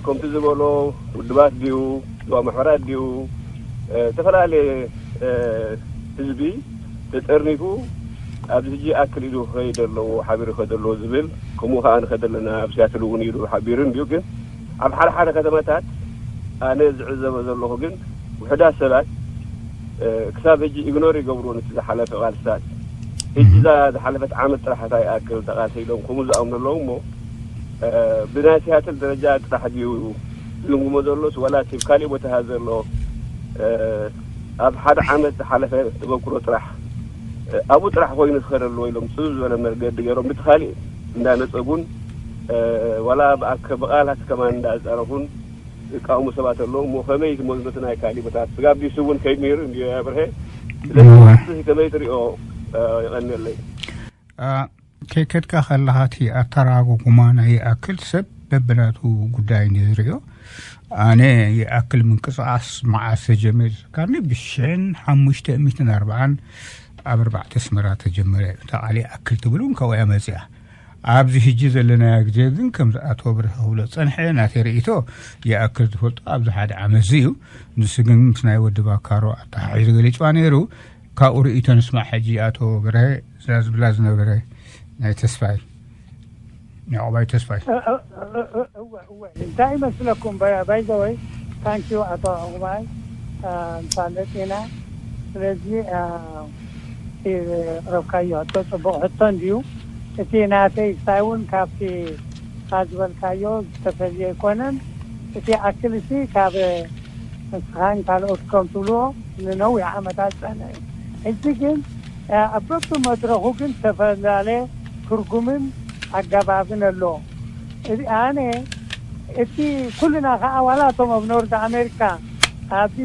ከምቲ ዝበሎ ውድባት ድዩ ዋ ማሕበራት ድዩ ዝተፈላለየ ህዝቢ ተጠርኒፉ ኣብዚ ሕጂ ኣክል ኢሉ ክኸይድ ኣለዎ ሓቢሩ ክኸድ ኣለዎ ዝብል ከምኡ ከዓ ንኸደ ኣለና ኣብ ሲያትል እውን ኢሉ ሓቢሩ እንድዩ ግን ኣብ ሓደ ሓደ ከተማታት ኣነ ዝዕዘቦ ዘለኹ ግን ውሕዳት ሰባት ክሳብ ሕጂ ኢግኖር ይገብርዎ ነቲ ዝሓለፈ ቃልስታት። ሕጂ እዛ ዝሓለፈት ዓመት ጥራሕ እታ ይኣክል ተቓልሰ ኢሎም ከምኡ ዝኣምኑ ኣለዉ እሞ ብናይ ሲያትል ደረጃ ጥራሕ ድዩ ዝግምግሞ ዘሎስ ዋላ እቲ ካሊእ ቦታ ዘሎ ኣብ ሓደ ዓመት ዝሓለፈ ተመክሮ ጥራሕ ኣብኡ ጥራሕ ኮይኑ ዝኸደ ኣለዎ ኢሎም ፅብ ዝበለ መገዲ ገይሮም ብቲ ካሊእ እንዳነፀጉን ዋላ ብኣከ ብቓላት ከማን እንዳፀረፉን ዝቃወሙ ሰባት ኣለዉ እሞ ከመይ ትመዝኖ እቲ ናይ ካሊእ ቦታት ስጋብ ዲሱ እውን ከይድ ነይሩ እንድዮ ያብርሀ ስለዚ ከመይ ትሪኦ ይቐንየለይ ከይከድካ ከለኻ እቲ ኣተራጉጉማ ናይ ይኣክል ሰብ በብናቱ ጉዳይ እንድዩ ዝሪኦ። ኣነ ይኣክል ምንቅስቃስ መዓስ ተጀሚሩ ዝካኒ ብሽሕን ሓሙሽተ ሚእትን ኣርባዓን ኣብ ኣርባዕተ ኣስመራ ተጀመረ። እታ ቃል ይኣክል ትብል እውን ካብኡ እያ መፂኣ። ኣብዚ ሕጂ ዘለናዮ ግዜ ግን ከምዚ ኣቶ ብርሀ ክብሎ ዝፀንሐ ናተይ ርእይቶ ይኣክል ዝፈልጦ ኣብዚ ሓደ ዓመት እዚ እዩ። ንሱ ግን ምስ ናይ ወዲ ባካሮ ኣተሓሒዙ ገሊፅዋ ነይሩ። ካብኡ ርእይቶ ንስማዕ ሕጂ ኣቶ ብርሀ እዛ ዝብላ ዝነበረ ናይ ተስፋይ ናይ ዕቑባይ ተስፋይ እንታይ ይመስለኩም? ባይዘወይ ታንኪዩ ኣቶ ዕቑባይ ንፋለጥ ኢና። ስለዚ ረብካዮ ሕቶ ፅቡቕ ሕቶ እንድዩ። እቲ ናተይ ስታይ እውን ካብቲ ካብ ዝበልካዮ ዝተፈልየ ኣይኮነን። እቲ ኣክልሲ ካብ ንስኻን ካልኦት ከም ትብልዎ ንነዊሕ ዓመታት ዝፀንሐ እዩ። ሕጂ ግን ኣብ በብመድረኹ ግን ዝተፈላለየ ትርጉምን ኣገባብን ኣለዎ። እዚ ኣነ እቲ ኩልና ከዓ ዋላ እቶም ኣብ ኖርዝ ኣሜሪካ ኣብዚ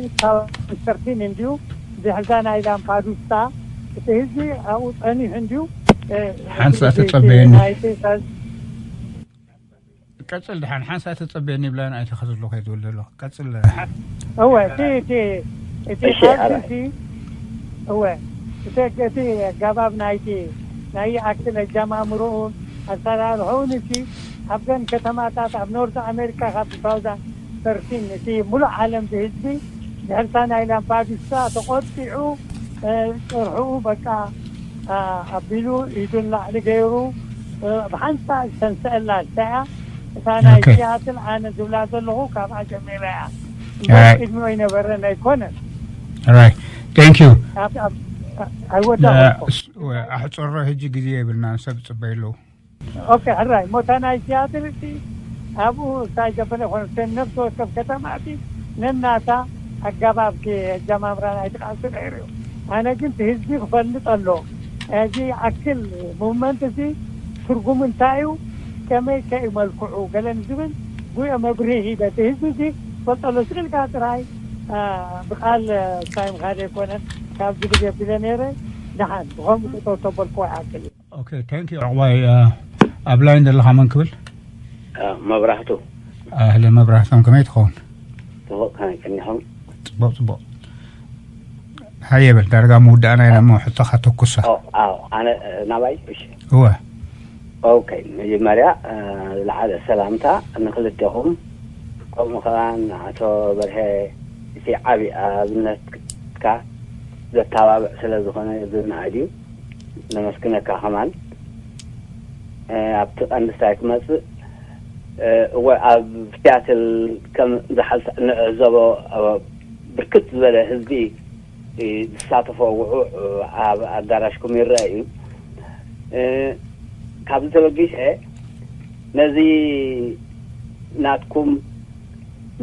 ሰርቲን እንድዩ ድሕዛ ናይ ላምፓዱሳ እቲ ህዝቢ ኣብኡ ፀኒሑ እንድዩ ሓንሳ ተፀበየኒ ቀፅል ድሓን ሓንሳ ተፀበየኒ ይብላን ኣይተኸትሎ ከይትብል ዘለኹ ቀፅል እወ እቲ እቲ እቲ እወ እቲ እቲ ኣገባብ ናይቲ ናይ ይኣክል ኣጀማምርኡን ኣሰራርሕኡን እቲ ኣብዘን ከተማታት ኣብ ኖርዝ ኣሜሪካ ካብ ቱ ታውዛንድ ሰርቲን እቲ ሙሉእ ዓለም ብህዝቢ ድሕርታ ናይ ላምፓዱሳ ተቆጢዑ ጭርሕኡ በቃ ኣቢሉ ኢዱ ንላዕሊ ገይሩ ብሓንሳ ዝተንስአላ እንታይ እያ እታ ናይ ሲያትል ኣነ ዝብላ ዘለኹ ካብኣ ጀሚራ እያ እምበር ቅድሚኡ ኣይነበረን ኣይኮነን Thank you. ኣይወዳኹ ኣሕፅሮ ሕጂ ግዜ የብልና ሰብ ፅበይ ኣለዉ ኦኬ ሕራይ ሞታ ናይ ሲያትል እቲ ኣብኡ እንታይ ዘበለ ኮነ ነብሲ ወከፍ ከተማ እቲ ነናታ ኣገባብ ኣጀማምራ ናይ ትቃልሲ ነይሩ እዩ ኣነ ግን እቲ ህዝቢ ክፈልጥ ኣሎ። እዚ ኣክል ሙቭመንት እዚ ትርጉሙ እንታይ እዩ? ከመይ ከ እዩ መልክዑ? ገለ ንዝብል ጉየ መብርሂ ሂበ። እቲ ህዝቢ እዚ ክፈልጠሎ ስቕ ኢልካ ጥራይ፣ አ፣ ብቃል፣ አ፣ እንታይ ምኻደ ኣይኮነን። ካብዚ ግዜ ኣቢለ ነይረ። ደሓን ብኸምኡ ጠጠው ተበልክዎ ይኣክል እዩ። ኦኬ፣ ታንክ ዩ። ዕቑባይ፣ አ፣ ኣብ ላይን ዘለኻ መን ክብል? አ፣ መብራህቱ። ኣህለ መብራህቶም፣ ከመይ ትኸውን? ጽቡቕ፣ ከመይ ቀኒኹም? ጽቡቕ፣ ጽቡቕ። ሃየ በል፣ ዳርጋ ምውዳእና ኢና እሞ ሕቶኻ ተኩሳ። ኦ፣ ኣዎ፣ ኣነ፣ እ፣ ናባይ? እሺ። እወ። ኦኬ፣ መጀመርያ፣ እ፣ ዝለዓለ ሰላምታ ንክልቴኹም፣ ከምኡ ከኣ ንኣቶ በርሀ፣ እቲ ዓቢ ኣብነትካ ዘተባብዕ ስለ ዝኾነ ዝንኣድ እዩ። ነመስግነካ ከማን። እ፣ ኣብቲ ቀንዲ ስታይ ክመጽእ፣ እ፣ እወ፣ ኣብ ሲያትል ከም ዝሓልፈ እንዕዘቦ፣ እ፣ ብርክት ዝበለ ህዝቢ፣ እ፣ ዝሳተፎ ውዑዕ፣ እ፣ ኣብ ኣዳራሽኩም ይረአ እዩ። እ፣ ካብዚ ተበጊሰ ነዚ ናትኩም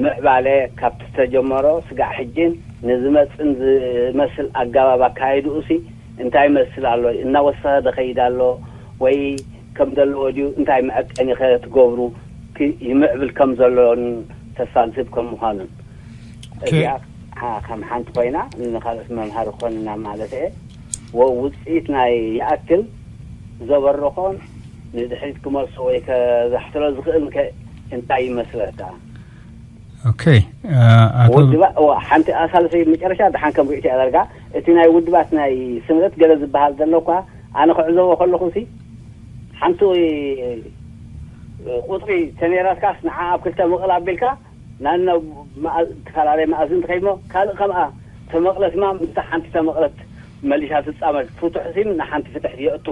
ምዕባለ ካብቲ ዝተጀመሮ ስጋዕ ሕጅን ንዝመጽን ዝመስል ኣገባብ ኣካይድኡ ሲ እንታይ ይመስል ኣሎ? እናወሰኸ ዶ ኸይድ ኣሎ? ወይ ከም ዘለዎ ድዩ? እንታይ መዐቀኒ ኸ ትገብሩ? ክ-፣ ይምዕብል ከም ዘሎን ተስፋ ዝህብ ከም ምዃኑን። ኦኬ። እዚኣ ሓ-፣ ከም ሓንቲ ኮይና ንኻልኦት መምሃሪ ክኾንና ማለት እየ። ወ-፣ ውጽኢት ናይ ይኣክል ዘበረኾን ንድሕሪት ክመልሶ ወይ ከዛሕትሎ ዝኽእል ከ እንታይ ይመስለካ? ኦኬ፣ እ፣ ኣቶ ውድባ-፣ እዋ፣ ሓንቲ ኣሳልፈይ መጨረሻ ደሓን ከም ርእይቶ እያ ዳርጋ። እቲ ናይ ውድባት ናይ ስምረት ገለ ዝበሃል ዘሎ እኳ ኣነ ክዕዘቦ ከለኹ ሲ ሓንቲ ቁጽሪ ተነይራትካስ ንዓ ኣብ ክልተ መቕል ኣቢልካ ናን ናብ መኣ-፣ ዝተፈላለየ መኣዝን ትኸይድ እሞ ካልእ ከምኣ ተመቕለት እማ ምስታ ሓንቲ ተመቕለት መሊሻ ትጻመድ። ፍቱሕ ሲም ንሓንቲ ፍትሕ የእቱ።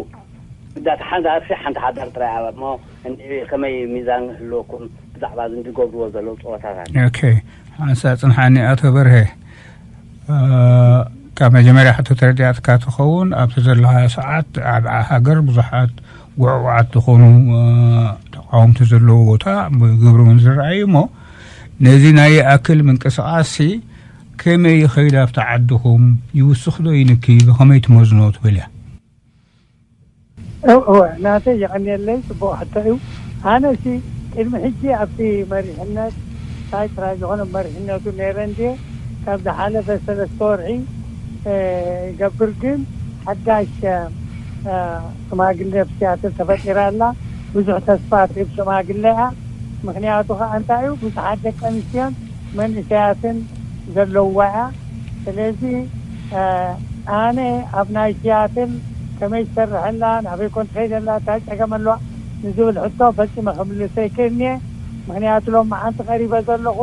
እዳ ተሓንዛርሲ ሓንቲ ሓዳር ጥራይ እያ እሞ እንዲ ከመይ ሚዛን ህልወኩም ብዛዕባ እዚ እንዲ ገብርዎ ዘለዉ ጸወታታት? ኦኬ፣ ሓንሳ ጽንሓኒ ኣቶ በርሀ። እ፣ ካብ መጀመርያ ሕቶ ተረዲኣትካ ትኸውን፣ ኣብቲ ዘለኻ ሰዓት ኣብ ሃገር ብዙሓት ጉዕጉዓት ዝኾኑ፣ እ፣ ተቃወምቲ ዘለዉ ቦታ ብግብሪ እውን ዝረኣዩ እሞ፣ ነዚ ናይ ይኣክል ምንቅስቃስ ሲ ከመይ ይኸይድ ኣብቲ ዓድኹም? ይውስኽ ዶ ይንኪ? ብኸመይ ትመዝኖ ትብል እያ? እው፣ እወ፣ ናተይ የቐንየለይ፣ ጽቡቕ ሕቶ እዩ። ኣነ ሲ ቅድሚ ሕጂ ኣብቲ መሪሕነት፣ እንታይ ጥራይ ዝኾነ መሪሕነቱ ነይረ እንድየ፣ ካብ ዝሓለፈ ሰለስተ ወርሒ፣ እ፣ ይገብር ግን ሓዳሽ፣ እ፣ ሽማግሌ ኣብ ሲያትል ተፈጢራ ኣላ። ብዙሕ ተስፋ ትህብ ሽማግሌ እያ። ምኽንያቱ ኸኣ እንታይ እዩ? ብዙሓት ደቂ ኣንስትዮን መንእሰያትን ዘለውዋ እያ። ስለዚ፣ እ፣ ኣነ ኣብ ናይ ሲያትል ከመይ ትሰርሕ ኣላ፣ ናበይ ኮን ትኸይድ ኣላ፣ እንታይ ጸገም ኣለዋ ንዝብል ሕቶ ፈጺመ ክምልሶ ኣይክእልን እየ። ምኽንያቱ ሎሚ መዓንቲ ቀሪበ ዘለኹ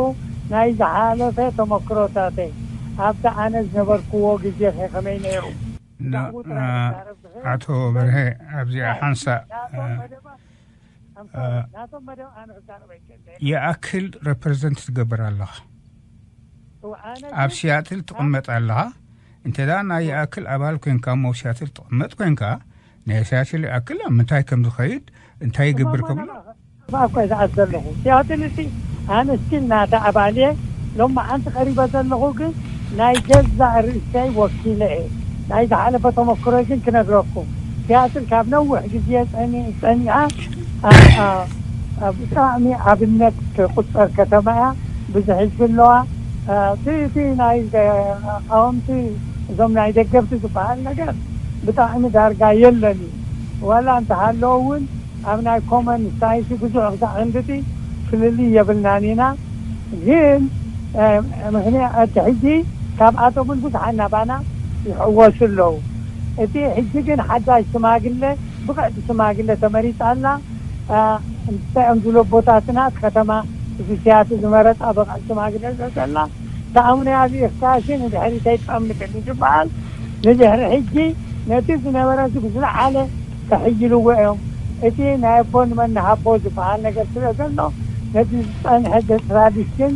ናይ ዝሓለፈ ተመክሮታተይ፣ ኣብቲ ኣነ ዝነበርክዎ ግዜ ከ ከመይ ነይሩ? ና-፣ ብዛዕባኡ ጥራይ ና-፣ ክዛረብ ዝኽእል ኣቶ በርሀ፣ ኣብዚኣ ሓንሳእ፣ ናቶም እ፣ መደባት፣ I'm sorry፣ እ፣ ናቶም መደብ ኣነ ክዛረብ ኣይክእልን እየ። ይኣክል ሬፕሬዘንት ትገብር ኣለኻ። እወ፣ ኣነ ኣብ ግን ሲያትል ትቕመጥ ኣለኻ። እንተ ደኣ ናይ ይኣክል ኣባል ኮይንካ እሞ ኣብ ሲያትል ትቕመጥ ኮይንካ፣ ናይ ሲያትል ይኣክል ኣብ ምንታይ ከም ዝኸይድ፣ እንታይ እሞ ይገብር ከም መደብ ኣባ እኮ እየ ዝኣቱ ዘለኹ። ሲያትል እቲ ኣነ ስቲል ናታ ኣባል እየ። ሎሚ መዓንቲ ቀሪበ ዘለኹ ግን ናይ ገዛእ ርእሰይ ወኪለ እየ። ናይ ዝሓለፈ ተመክሮይ ግን ክነግረኩም። ሲያትል ካብ ነዊሕ ግዜ ጸኒ-፣ ጸኒዓ፣ ኣ-፣ ኣ-፣ ኣ-፣ ብጣዕሚ ኣብነት ትቁጸር ከተማ እያ። ብዙሕ ህዝቢ ኣለዋ። እ፣ እቲ፣ እቲ ናይ ደ-፣ ተቃወምቲ፣ እዞም ናይ ደገፍቲ ዝበሃል ነገር ብጣዕሚ ዳርጋ የለን እዩ። ዋላ እንተሃለወ እውን ኣብ ናይ ኮመን ሳይንስ ብዙሕ ክሳዕ ክንድቲ ፍልልይ የብልናን ኢና። ግን፣ እ፣ ምኽንያት ሕጂ ካብኣቶም እውን ብዙሓት ናባና ይሕወሱ ኣለዉ። እቲ ሕጂ ግን ሓዳሽ ሽማግለ፣ ብቕዕቲ ሽማግለ ተመሪጻ ኣላ። እ፣ እንታይ እዮም ዝብሉ ኣቦታትና፣ እቲ ከተማ እዚ ሲያትል ዝመረጻ ብቕዕቲ ሽማግለ ዘላ። ተኣምኖ ያሉ ይፍታሽ ንድሕሪት ኣይጠምትን ዝበሃል ንድሕሪ ሕጂ ነቲ ዝነበረ እዚ ብዝለዓለ ተሕይልዎ እዮም። እቲ ናይ ኣቦ ንመን ንሃቦ ዝበሃል ነገር ስለ ዘሎ ነቲ ዝጸንሐ ትራዲሽን፣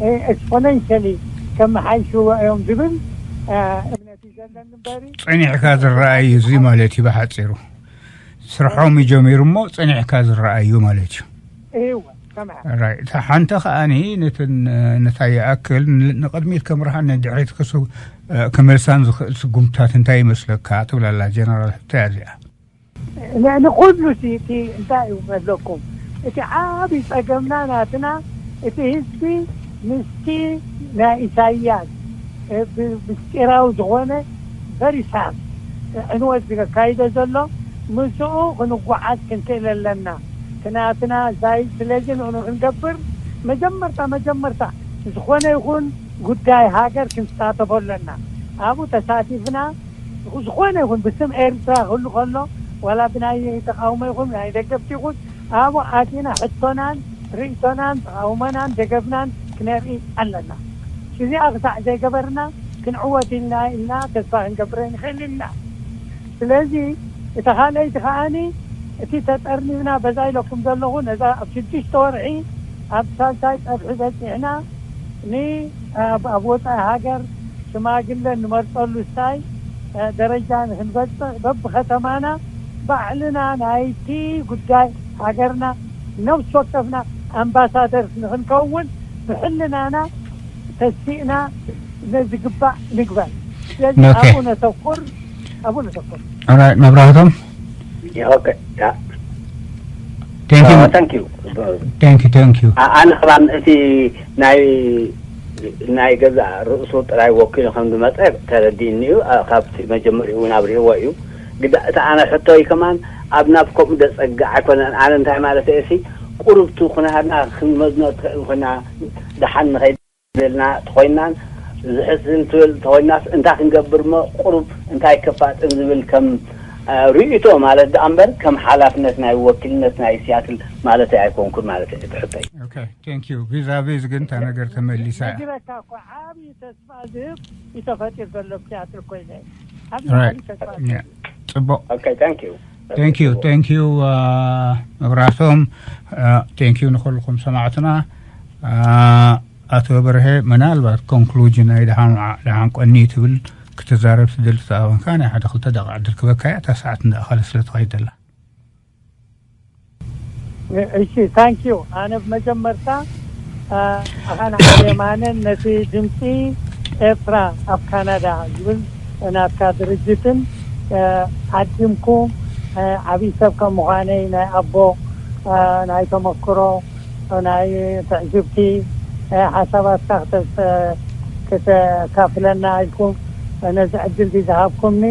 እ፣ ኤክስፖነንሻሊ ከመሓይሽዎ እዮም ዝብል፣ እ፣ እምነት እዩ ዘለኒ እምበሪ። ጸኒሕካ ዝረኣይ እዩ እዚ ማለት እዩ ብሓጺሩ። ስርሖም እዩ ጀሚሩ እሞ ጸኒሕካ ዝረኣይ እዩ ማለት እዩ። እወ። ራይ እታ ሓንቲ ከኣኒ ነትን ነታ ይኣክል ን- ንቕድሚት ከምርሃን ንድሕሪት ክሱ ክመልሳን ዝኽእል ስጉምትታት እንታይ ይመስለካ ትብላላ ጀነራል ሕቶ እያ እዚኣ። ንኩሉ እቲ እንታይ እዩ መለኩም? እቲ ዓብዪ ጸገምና ናትና እቲ ህዝቢ ምስቲ ናይ ኢሳያስ ምስጢራዊ ዝኾነ ፈሪሳን ዕንወት ዝካይደ ዘሎ ምስኡ ክንጓዓዝ ክንክእል ኣለና። ትናትና ዛይ ስለዚ ንኡ ክንገብር መጀመርታ መጀመርታ ዝኾነ ይኹን ጉዳይ ሃገር ክንሳተፎ ኣለና። ኣብኡ ተሳቲፍና ዝኾነ ይኹን ብስም ኤርትራ ክህሉ ከሎ ዋላ ብናይ ተቃውሞ ይኹን ናይ ደገፍቲ ይኹን ኣብኡ ኣቲና ሕቶናን ርእቶናን ተቃውሞናን ደገፍናን ክነርኢ ኣለና። እዚኣ ክሳዕ ዘይገበርና ክንዕወት ኢልና ኢልና ተስፋ ክንገብር ንኽእል ኢና። ስለዚ እቲ ካልኣይቲ ከዓኒ እቲ ተጠርኒፍና በዛ ኢለኩም ዘለኹ ነዛ ኣብ ሽዱሽተ ወርሒ ኣብ ሳልሳይ ጸፍሒ በጺሕና ን ኣብ ወፃኢ ሃገር ሽማግለ ንመርፀሉ ስታይ ደረጃ ንክንበፅሕ በብከተማና ባዕልና ናይቲ ጉዳይ ሃገርና ነብሲ ወከፍና ኣምባሳደር ንክንከውን ብሕልናና ተሲእና ነዝግባእ ንግበር። ስለዚ ኣብኡ ነተኩር፣ ኣብኡ ነተኩር። መብራህቶም Okay. Yeah. Thank you. Uh, thank you. Thank you. Thank you. ኣነ ከማን እቲ ናይ ናይ ገዛ ርእሱ ጥራይ ወኪሉ ከም ዝመፀ ተረዲእኒ እዩ። ካብቲ መጀመሪኡ እውን ኣብሪእዎ እዩ። ግዳ እቲ ኣነ ሕቶይ ከማን ኣብ ናብ ከምኡ ደፀግዕ ኣይኮነን። ኣነ እንታይ ማለት እየ ሲ ቁርብቱ ኩናህና ክንመዝኖ ትኽእል ኮይና ደሓን ንኸይድ ልና ተኮይናን ዝሕስን ትብል ተኮይናስ እንታይ ክንገብር ሞ ቁሩብ እንታይ ከፋጥን ዝብል ከም ርእይቶ ማለት ደኣ እምበር ከም ሓላፍነት ናይ ወኪልነት ናይ ሲያትል ማለት ኣይኮንኩን ማለት እዩ ትሕተይ። Okay, thank you. ቪዛቪዝ ግን እታ ነገር ተመሊሳ እያ። ነጊረካ እኮ ዓብዪ ተስፋ ዝህብ እዩ ተፈጢሩ ዘሎ ኣብ ሲያትል ኮይነ ዓብዪ Right. ዓብዪ ተስፋ ዝህብ Yeah. እዩ። ጽቡቅ። Okay, thank you. Thank you, thank you. መብራህቶም thank you ንኹልኹም ሰማዕትና። ኣቶ በርሀ ምናልባት ኮንክሉጅን ናይ ደሓን ደሓን ቆኒ ትብል ክትዛረብ ትደሊ ተኣበንካ ናይ ሓደ ክልተ ደቂቕ ዕድል ክበካ እያ እታ ሰዓት እንዳእኸለ ስለ ትኸይድ ዘላ። እሺ ታንኪዩ። ኣነ ብመጀመርታ ኣኻን ዓብየማንን ነቲ ድምፂ ኤርትራ ኣብ ካናዳ ዝብል ናትካ ድርጅትን ዓዲምኩ ዓብዪ ሰብ ከም ምዃነይ ናይ ኣቦ ናይ ተመክሮ ናይ ትዕዝብቲ ሓሳባትካ ክተካፍለና ኢልኩም ነዚ ዕድል እዚ ዝሃብኩምኒ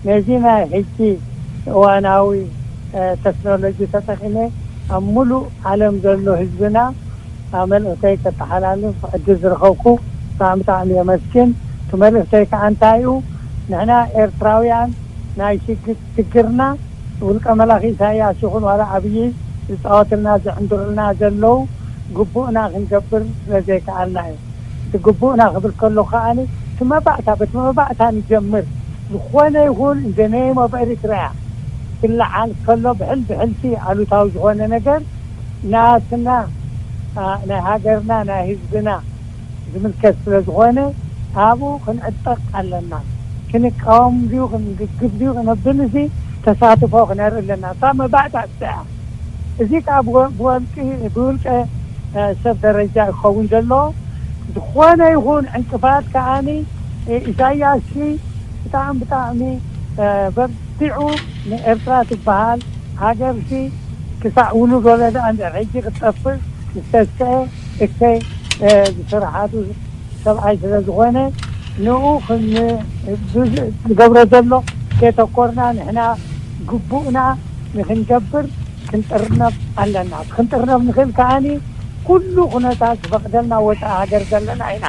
ነዚ ናይ ሕጂ እዋናዊ ተክኖሎጂ ተጠቂመ ኣብ ሙሉእ ዓለም ዘሎ ህዝብና መልእክተይ ከተሓላልፍ ዕድል ዝረኸብኩ ብጣዕሚ ብጣዕሚ የመስግን። እቲ መልእክተይ ከዓ እንታይ እዩ? ንሕና ኤርትራውያን ናይ ሽግር ሽግርና ውልቀ መላኺ ኢሳያስ ይኹን ዋላ ኣብይ ዝፃወትልና ዝዕንድሩልና ዘለዉ ግቡእና ክንገብር ስለዘይከኣልና እዩ። እቲ ግቡእና ክብል ከሎ ከዓኒ እቲ መባእታ በቲ መባእታ ንጀምር። ዝኾነ ይኹን in the name of Eritrea ክለዓል ከሎ ብሕል ብሕልቲ ኣሉታዊ ዝኾነ ነገር ናትና ናይ ሃገርና ናይ ህዝብና ዝምልከት ስለ ዝኾነ ኣብኡ ክንዕጠቕ ኣለና። ክንቃወም ድዩ ክንግግብ ድዩ ክነብል እዚ ተሳትፎ ክነርኢ ኣለና። እታ መባእታ እዚኣ እዚ ከዓ ብወልቂ ብውልቀ ሰብ ደረጃ ይኸውን ዘሎ። ዝኾነ ይኹን ዕንቅፋት ከዓኒ ኢሳያስ ብጣዕሚ ብጣዕሚ በርቲዑ ንኤርትራ ትበሃል ሃገር ክሳዕ ውሉድ ወለዳ እንድሕር ሕጂ ክትጠፍእ ዝተስአ እከይ ዝስርሓቱ ሰብኣይ ስለ ዝኾነ ንኡ ዝገብሮ ዘሎ ከየተኮርና ንሕና ግቡእና ንክንገብር ክንጥርነፍ ኣለና። ክንጥርነፍ ንኽእል ከዓኒ ኩሉ ኩነታት ዝፈቕደልና ወፃኢ ሃገር ዘለና ኢና።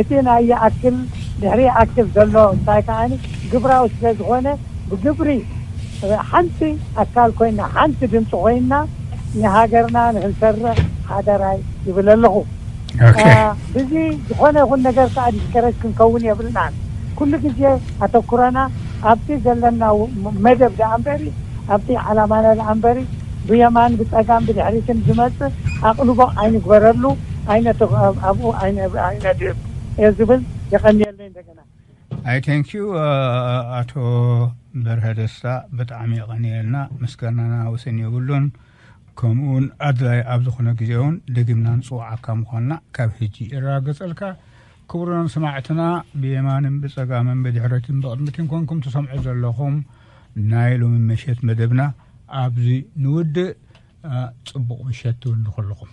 እቲ ናይ ይኣክል ድሕሪ ይኣክል ዘሎ እንታይ ከዓኒ ግብራዊ ስለ ዝኾነ ብግብሪ ሓንቲ ኣካል ኮይና ሓንቲ ድምፂ ኮይና ንሃገርና ንክንሰርሕ ሓደራይ ይብል ኣለኹ። ብዚ ዝኾነ ይኹን ነገር ከዓ ዲስከረጅ ክንከውን የብልናን። ኩሉ ግዜ ኣተኩረና ኣብቲ ዘለና መደብ ደኣ እምበሪ ኣብቲ ዓላማና ደኣ እምበሪ ብየማን ብፀጋም ብድሕሪትን ዝመፅእ ኣቕልቦ ኣይንግበረሉ ኣይነተ ኣብኡ ኣይነድህብ እየ ዝብል። የቐንየለይ እንደገና። I thank you ኣቶ በርሀ ደስታ ብጣዕሚ የቐንየልና። ምስጋናና ወሰን የብሉን። ከምኡውን ኣድላይ ኣብ ዝኾነ ግዜ እውን ደጊምና ንጽውዓካ ምዃንና ካብ ሕጂ ይረጋገጸልካ። ክቡራን ሰማዕትና፣ ብየማንን ብጸጋምን ብድሕረትን ብቕድሚትን ኮንኩም ትሰምዑ ዘለኹም ናይ ሎሚ ምሸት መደብና ኣብዚ ንውድእ። አ፣ ጽቡቕ ምሸት ትብሉ ንኹልኹም።